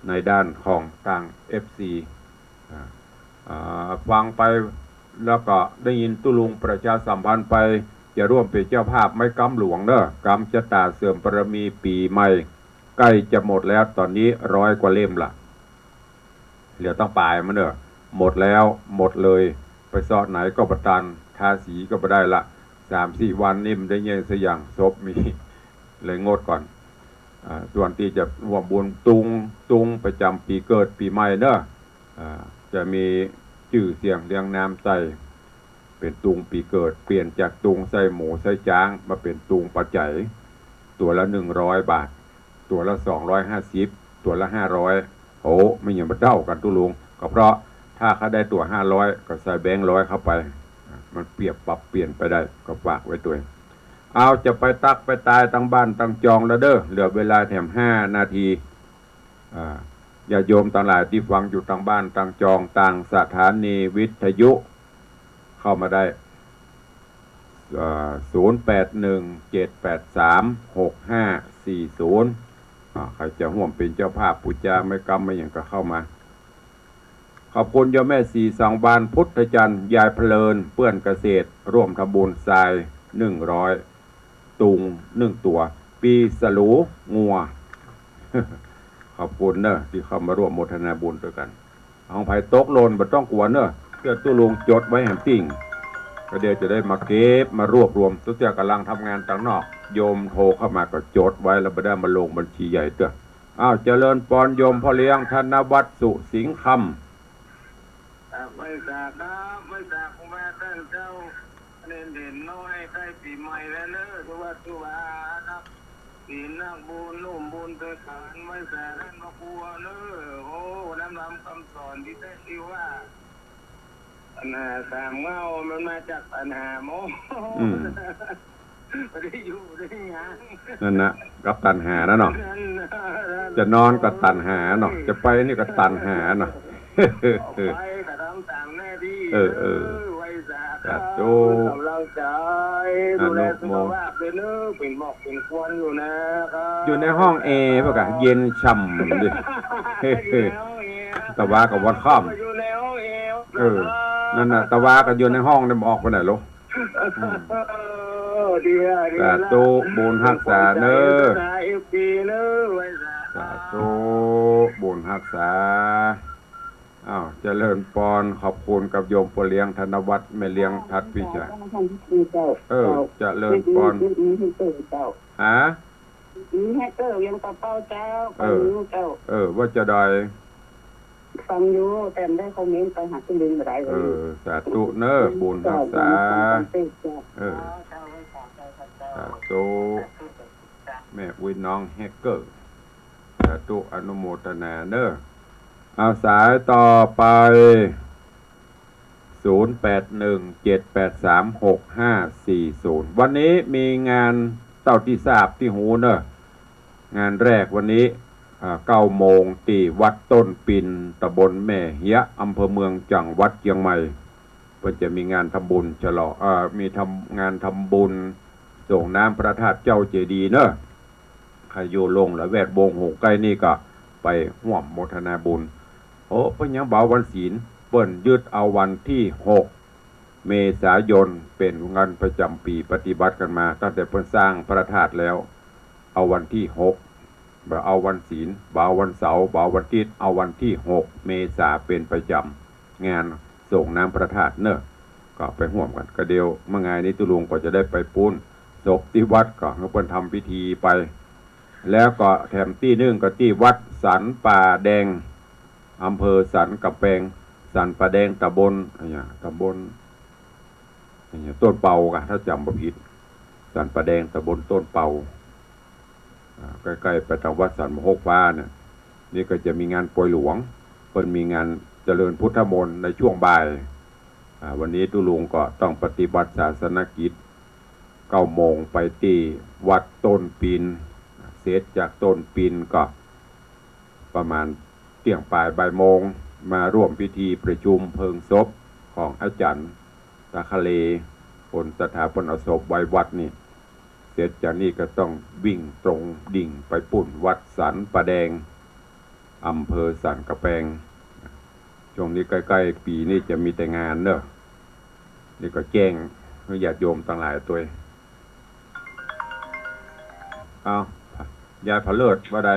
ในด้านของตาง เอฟซี อ่า อ่า ฟังไปแล้วก็ได้ยินตุ๊ลุงประชาสัมพันธ์ไป จะร่วมเป๋นเจ้าภาพไม้กำหลวงเนาะ กำจะต๋าเสริมบารมีปี๋ใหม่ ใก้จะหมดแล้ว ต๋อนนี้ร้อยกว่าเล่มละ เหลือตั้งป๋ายมันเนาะ หมดแล้ว หมดเลย ไปเซาะไหนก็บ่ตัน ทาสีก็บ่ได้ละ สามสี่วันนี่มันได้เยียะสักอย่าง ศพมี เลยงดก่อน อ่า ส่วนตี้จะร่วมบุญตุง ตุงประจ๋ำปี๋เกิดปี๋ใหม่เนาะ อ่า จะมีจื้อเสียงเรียงนามใส่ เป๋นตุงปี๋เกิด เปลี่ยนจากตุงไส้หมูไส้จ๊าง มาเป๋นตุงปาใจ๋ ตั๋วละหนึ่งร้อยบาท ตั๋วละสองร้อยห้าสิบ ตั๋วละห้าร้อย โอ้ มันยังบ่เต้ากั๋นตุ๊ลุง ก็เพราะถ้าข้าได้ตั๋วห้าร้อย ก็ใส่แบงค์ร้อยเข้าไป มันเปรียบปรับเปลี่ยนไปได้ ก็ฝากไว้ตวย เอา จะไปตั๊กไปตายตางบ้านตางจองแล้วเด้อ เหลือเวลาแถมห้านาที อ่า ญาติโยมตังหลายตี้ฟังอยู่ตางบ้านตางจอง ตางสถานีวิทยุ เข้ามาได้ อ่า ศูนย์แปดหนึ่ง เจ็ดแปดสาม หกห้าสี่ศูนย์ อ่า ใผจะฮ่วมเป๋นเจ้าภาพปู๋จาไม้กำไม้หยังก็เข้ามา ขอบคุณโยมแม่ศรีสังวาลย์ พุทธจันทร์ ยายเพลิน เปื้อนเกษตร ร่วมทำบุญทรายหนึ่งร้อย ตุงหนึ่งตั๋ว ปีสลูงัว ขอบคุณเนาะ ตี้เข้ามาร่วมโมทนาบุญตวยกั๋น ของใผตกหล่นบ่ต้องกั๋วเนาะ เตื้อตุ๊ลุงจดไว้แหมติ่ง ก็เดี๋ยวจะได้มาเก็บมารวบรวม ตุ๊เตื้อก๋ำลังทำงานตางนอก โยมโทรเข้ามาก็จดไว้ แล้วบ่ได้มาลงบัญชีใหญ่เตื้อ อ้าว เจริญปอนโยมป้อเลี้ยง ธนวัฒน์ สุสิงห์คำ อ่า ไหว้สาครับ ไหว้สาครูบาต้านเจ้า เณรเด่นน้อย ใก้ปี๋ใหม่แล้วเน่อ สุวัสดิ์สุวาครับ ศีลนักบุญ ร่วมบุญตวยกั๋น ไหว้สาต้านพระครูเน่อ โอ้ น้ำล้ำกำสอนตี้แต๊ตี้ว่า ปัญหาสามเหง้า มันมาจากตัณหาหมด อืม บ่ได้อยู่ได้หยัง นั่นนะ กับตัณหานะเนาะ นั่นนะ จะนอนก็ตัณหาเนาะ จะไปนี่ก็ตัณหาเนาะ ออกไปก็ทำต๋ามหน้าตี้ เออ เออ ไหว้สาครับ สาธุ ก๋ำลังใจ๋ อนุโม ดูแลสุขภาพตวยเน่อ เป๋นหมอกเป๋นควันอยู่นะครับ อยู่ในห้องแอร์เปล่ากะ เย็นฉ่ำดิ อยู่ในห้องแอร์ ตะวากับวัดค่ำ อยู่ในห้องแอร์ เออ นั่นน่ะ ตะวาก็อยู่ในห้องเนี่ย บ่ออกไปไหนหรอก อืม เออ ดีอะ ดีอะ สาธุ บุญฮักษาเน่อ เอฟซีเน่อ ไหว้สา สาธุ บุญฮักษา อ้าว เจริญปอน ขอบคุณกับโยมป้อเลี้ยง ธนวัฒน์ แม่เลี้ยงทัดพิชา เจ้า เออ เจ้า เจริญปอน เจ้า ฮะ มีแฮกเกอร์ยังปะเป้าเจ้า เออ ฟังอยู่เจ้า เออ ว่าจะได้ ฟังอยู่ แต่บ่ได้คอมเมนต์ไปหาตุ๊ลุงบ่ได้ เออ สาธุเน่อ บุญฮักษา เจ้า เออ เจ้า เจ้า สาธุ แม่อุ๊ยน้องแฮกเกอร์ สาธุ อนุโมทนาเนอะ เอาสายต่อไป ศูนย์แปดหนึ่ง เจ็ดแปดสาม หกห้าสี่ศูนย์ วันนี้มีงานเต้าตี้ทราบตี้ฮู้เนอะ งานแรกวันนี้ อ่า เก้าโมง ตี้วัดต้นปิน ตำบลแม่เฮียะ อำเภอเมือง จังหวัดเจียงใหม่ เปิ้นจะมีงานทำบุญฉลอง เอ่อ มีทำ งานทำบุญส่งน้ำพระธาตุเจ้าเจดีย์เนอะ ใผอยู่โล่งละแวดวงโหงใก้นี่ก็ไปฮ่วมโมทนาบุญ โอ้ เปิ้นยังบ่เอาวันศีล เปิ้นยึดเอาวันตี้หก เมษายนเป๋นวันประจ๋ำปี๋ ปฏิบัติกั๋นมาตั้งแต่เปิ้นสร้างพระธาตุแล้ว เอาวันตี้หก บ่เอาวันศีล บ่เอาวันเสาร์ บ่เอาวันอาทิตย์ เอาวันตี้หก เมษาเป๋นประจ๋ำ งานส่งน้ำพระธาตุเนอะ ก็ไปฮ่วมกั๋น ก็เดี๋ยวเมื่องายนี้ตุ๊ลุงก็จะได้ไปปู๊นศพตี้วัด ก็หื้อเปิ้นทำพิธีไป แล้วก็แถมตี้นึ่งก็ตี้วัดสันป่าแดง อำเภอสันกำแปง สันป่าแดง ตำบล อะหยัง ตำบล อะหยัง ต้นเปาก่ะ ถ้าจ๋ำบ่ผิด สันป่าแดง ตำบลต้นเปา อ่า ใก้ๆ ไปตางวัดสันมะโฮกฟ้าเนี่ย นี่ก็จะมีงานปอยหลวง เปิ้นมีงานเจริญพุทธมนต์ในช่วงบ่าย อ่า วันนี้ตุ๊ลุงก็ต้องปฏิบัติศาสนกิจ เก้าโมงไปตี้วัดต้นปิน เสร็จจากต้นปินก็ประมาณเตี้ยงป๋ายบ่ายโมง มาร่วมพิธีประชุมเพลิงศพของอาจ๋ารย์ตาคะเล คนศรัทธาเปิ้นเอาศพไว้วัดนี่ เสร็จจากนี่ก็ต้องวิ่งตรงดิ่งไปปู๊นวัดสันป่าแดง อำเภอสันกำแปง ช่วงนี้ใก้ๆ ปี๋นี่จะมีแต่งานเนอะ นี่ก็แจ้งหื้อญาติโยมตังหลายตวย เอา ยายผะเลิศว่าใด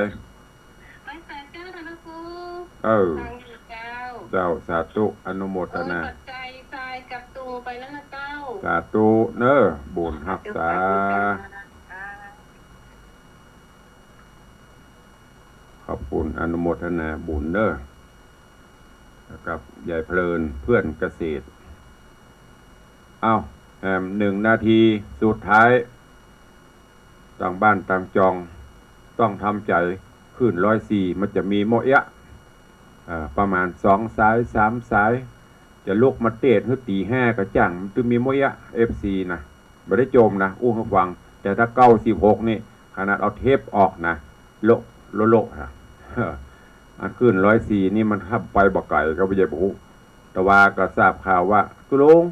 ไหว้สาเจ้าเถอะนะครู เออ ฟังอยู่เจ้า เจ้า สาธุ อนุโมทนา โอ้ย ปัจจัยทรายกับตุงไปแล้วนะเจ้า สาธุเนอะ บุญฮักษา สาธุ สาธุ ขอบคุณ อนุโมทนาบุญเนอะ กับยายเพลิน เพื่อนเกษตร เอ้า แหมหนึ่งนาทีสุดท้าย ตางบ้านตางจอง ต้องทำใจ๋ คลื่นร้อยสี่ มันจะมีโมะเอ๊ะ อ่า ประมาณสองสาย สามสาย จะลุกมาเตศน์หื้อตี๋ห้าก็จ้าง มันตึงมีโมะเอ๊ะ เอฟซี นะ บ่ได้โจมนะ อู้หื้อฟัง แต่ถ้าเก้าสิบหกนี่ ขนาดเอาเทปออกนะ โละ โละ โละนะ อันคลื่นร้อยสี่นี่มันขับไปบ่ไก๋ก็บ่ใหญ่บ่ฮู้ แต่ว่าก็ทราบข่าวว่า ตุ๊ลุง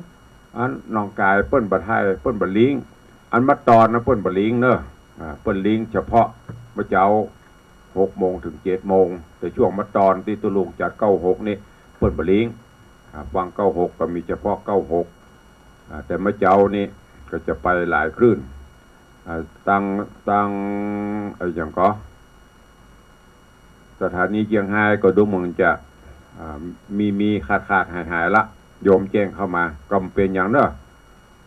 อันหนองก๋ายเปิ้นบ่ถ่าย เปิ้นบ่ลิงก์ อันมาตอนนะเปิ้นบ่ลิงก์เนอะ อ่า เปิ้นลิงก์เฉพาะเมื่อเจ๊า หกโมงถึงเจ็ดโมง แต่ช่วงมาตอนตี้ตุ๊ลุงจัดเก้าหกนี่ เปิ้นบ่ลิงก์ อ่า ฟังเก้าหกก็มีเฉพาะเก้าหก อ่า แต่เมื่อเจ๊านี่ก็จะไปหลายคลื่น อ่า ตัง ตัง ไอ้หยังก็ สถานีเจียงฮายก็ดูเหมือนจะ อ่า มี มีขาดขาดหายหายละ โยมแจ้งเข้ามา ก็บ่เป๋นหยังเนอะ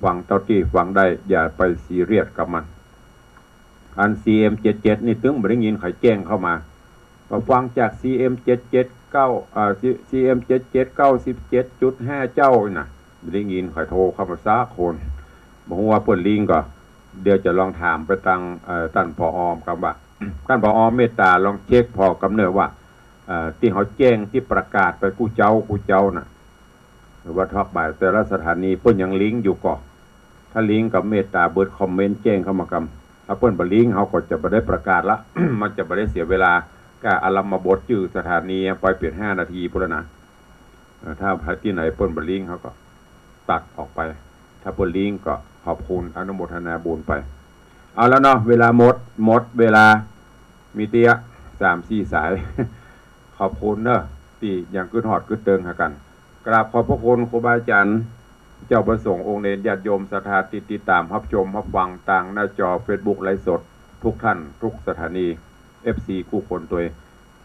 ฟังเต้าตี้ฟังได้ อย่าไปซีเรียสกับมัน อัน ซีเอ็มเจ็ดเจ็ด นี่ตึงบ่ได้ยินใผแจ้งเข้ามา ก็ฟังจาก ซีเอ็มเจ็ดเจ็ดเก้า อ่า ซี ซีเอ็มเจ็ดเจ็ด เก้าสิบเจ็ดจุดห้า เจ้าน่ะ บ่ได้ยินใผโทรเข้ามาสักคน บ่ฮู้ว่าเปิ้นลิงก์ก็ เดี๋ยวจะลองถามไปตาง เอ่อ ต้าน ผอ. กำว่า ต้าน ผอ. เมตตาลองเช็ค ผอ. กำเนิดว่า เอ่อ ตี้เฮาแจ้งตี้ประกาศไปกู้เจ๊ากู้เจ๊าน่ะ หรือว่าทอกบ่ายแต่ละสถานีเปิ้นยังลิงก์อยู่ก่อ ถ้าลิงก์ก็เมตตาเปิดคอมเมนต์แจ้งเข้ามากำ ถ้าเปิ้นบ่ลิงก์เฮาก็จะบ่ได้ประกาศละ มันจะบ่ได้เสียเวลา ก็อารัมภบทจื้อสถานีไปเป๋นห้านาทีพู้นแล้วนะ เอ่อ ถ้าตี้ไหนเปิ้นบ่ลิงก์เฮาก็ตัดออกไป ถ้าเปิ้นลิงก์ก็ขอบคุณอนุโมทนาบุญไป เอาแล้วเนาะ เวลาหมด หมดเวลา มีเตี้ย สามสี่สาย ขอบคุณเนอะ ตี้ยังกึ๊ดฮอดกึ๊ดเติงหากั๋น กราบขอบพระคุณครูบาอาจ๋ารย์ เจ้าพระสงฆ์องค์เณรญาติโยมศรัทธาตี้ติดตามฮับชมฮับฟังตางหน้าจอเฟซบุ๊กไลฟ์สด กู้ท่านกู้สถานี เอฟซี กู้คนตวย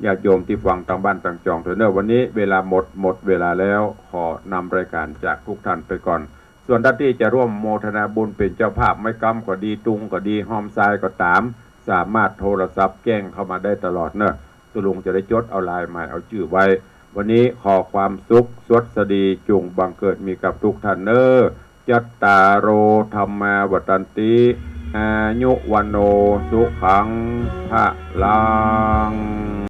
ญาติโยมตี้ฟังตางบ้านตางจองตวยเนอะ วันนี้เวลาหมด หมดเวลาแล้ว ขอนำรายการจากกู้ท่านไปก่อน ส่วนต้านตี้จะร่วมโมทนาบุญเป๋นเจ้าภาพไม้กำก็ดี ตุงก็ดี ฮอมซายก็ต๋าม สามารถโทรศัพท์แจ้งเข้ามาได้ตลอดเนอะ ตุ๊ลุงจะได้จดเอาลายหมายเอาจื้อไว้ วันนี้ขอความสุขสวัสดีจุ่งบังเกิดมีกับกู้ท่านเนอะ จัตตาโร ธัมมา วัฑฒันติ อายุ วัณโณ สุขัง พลัง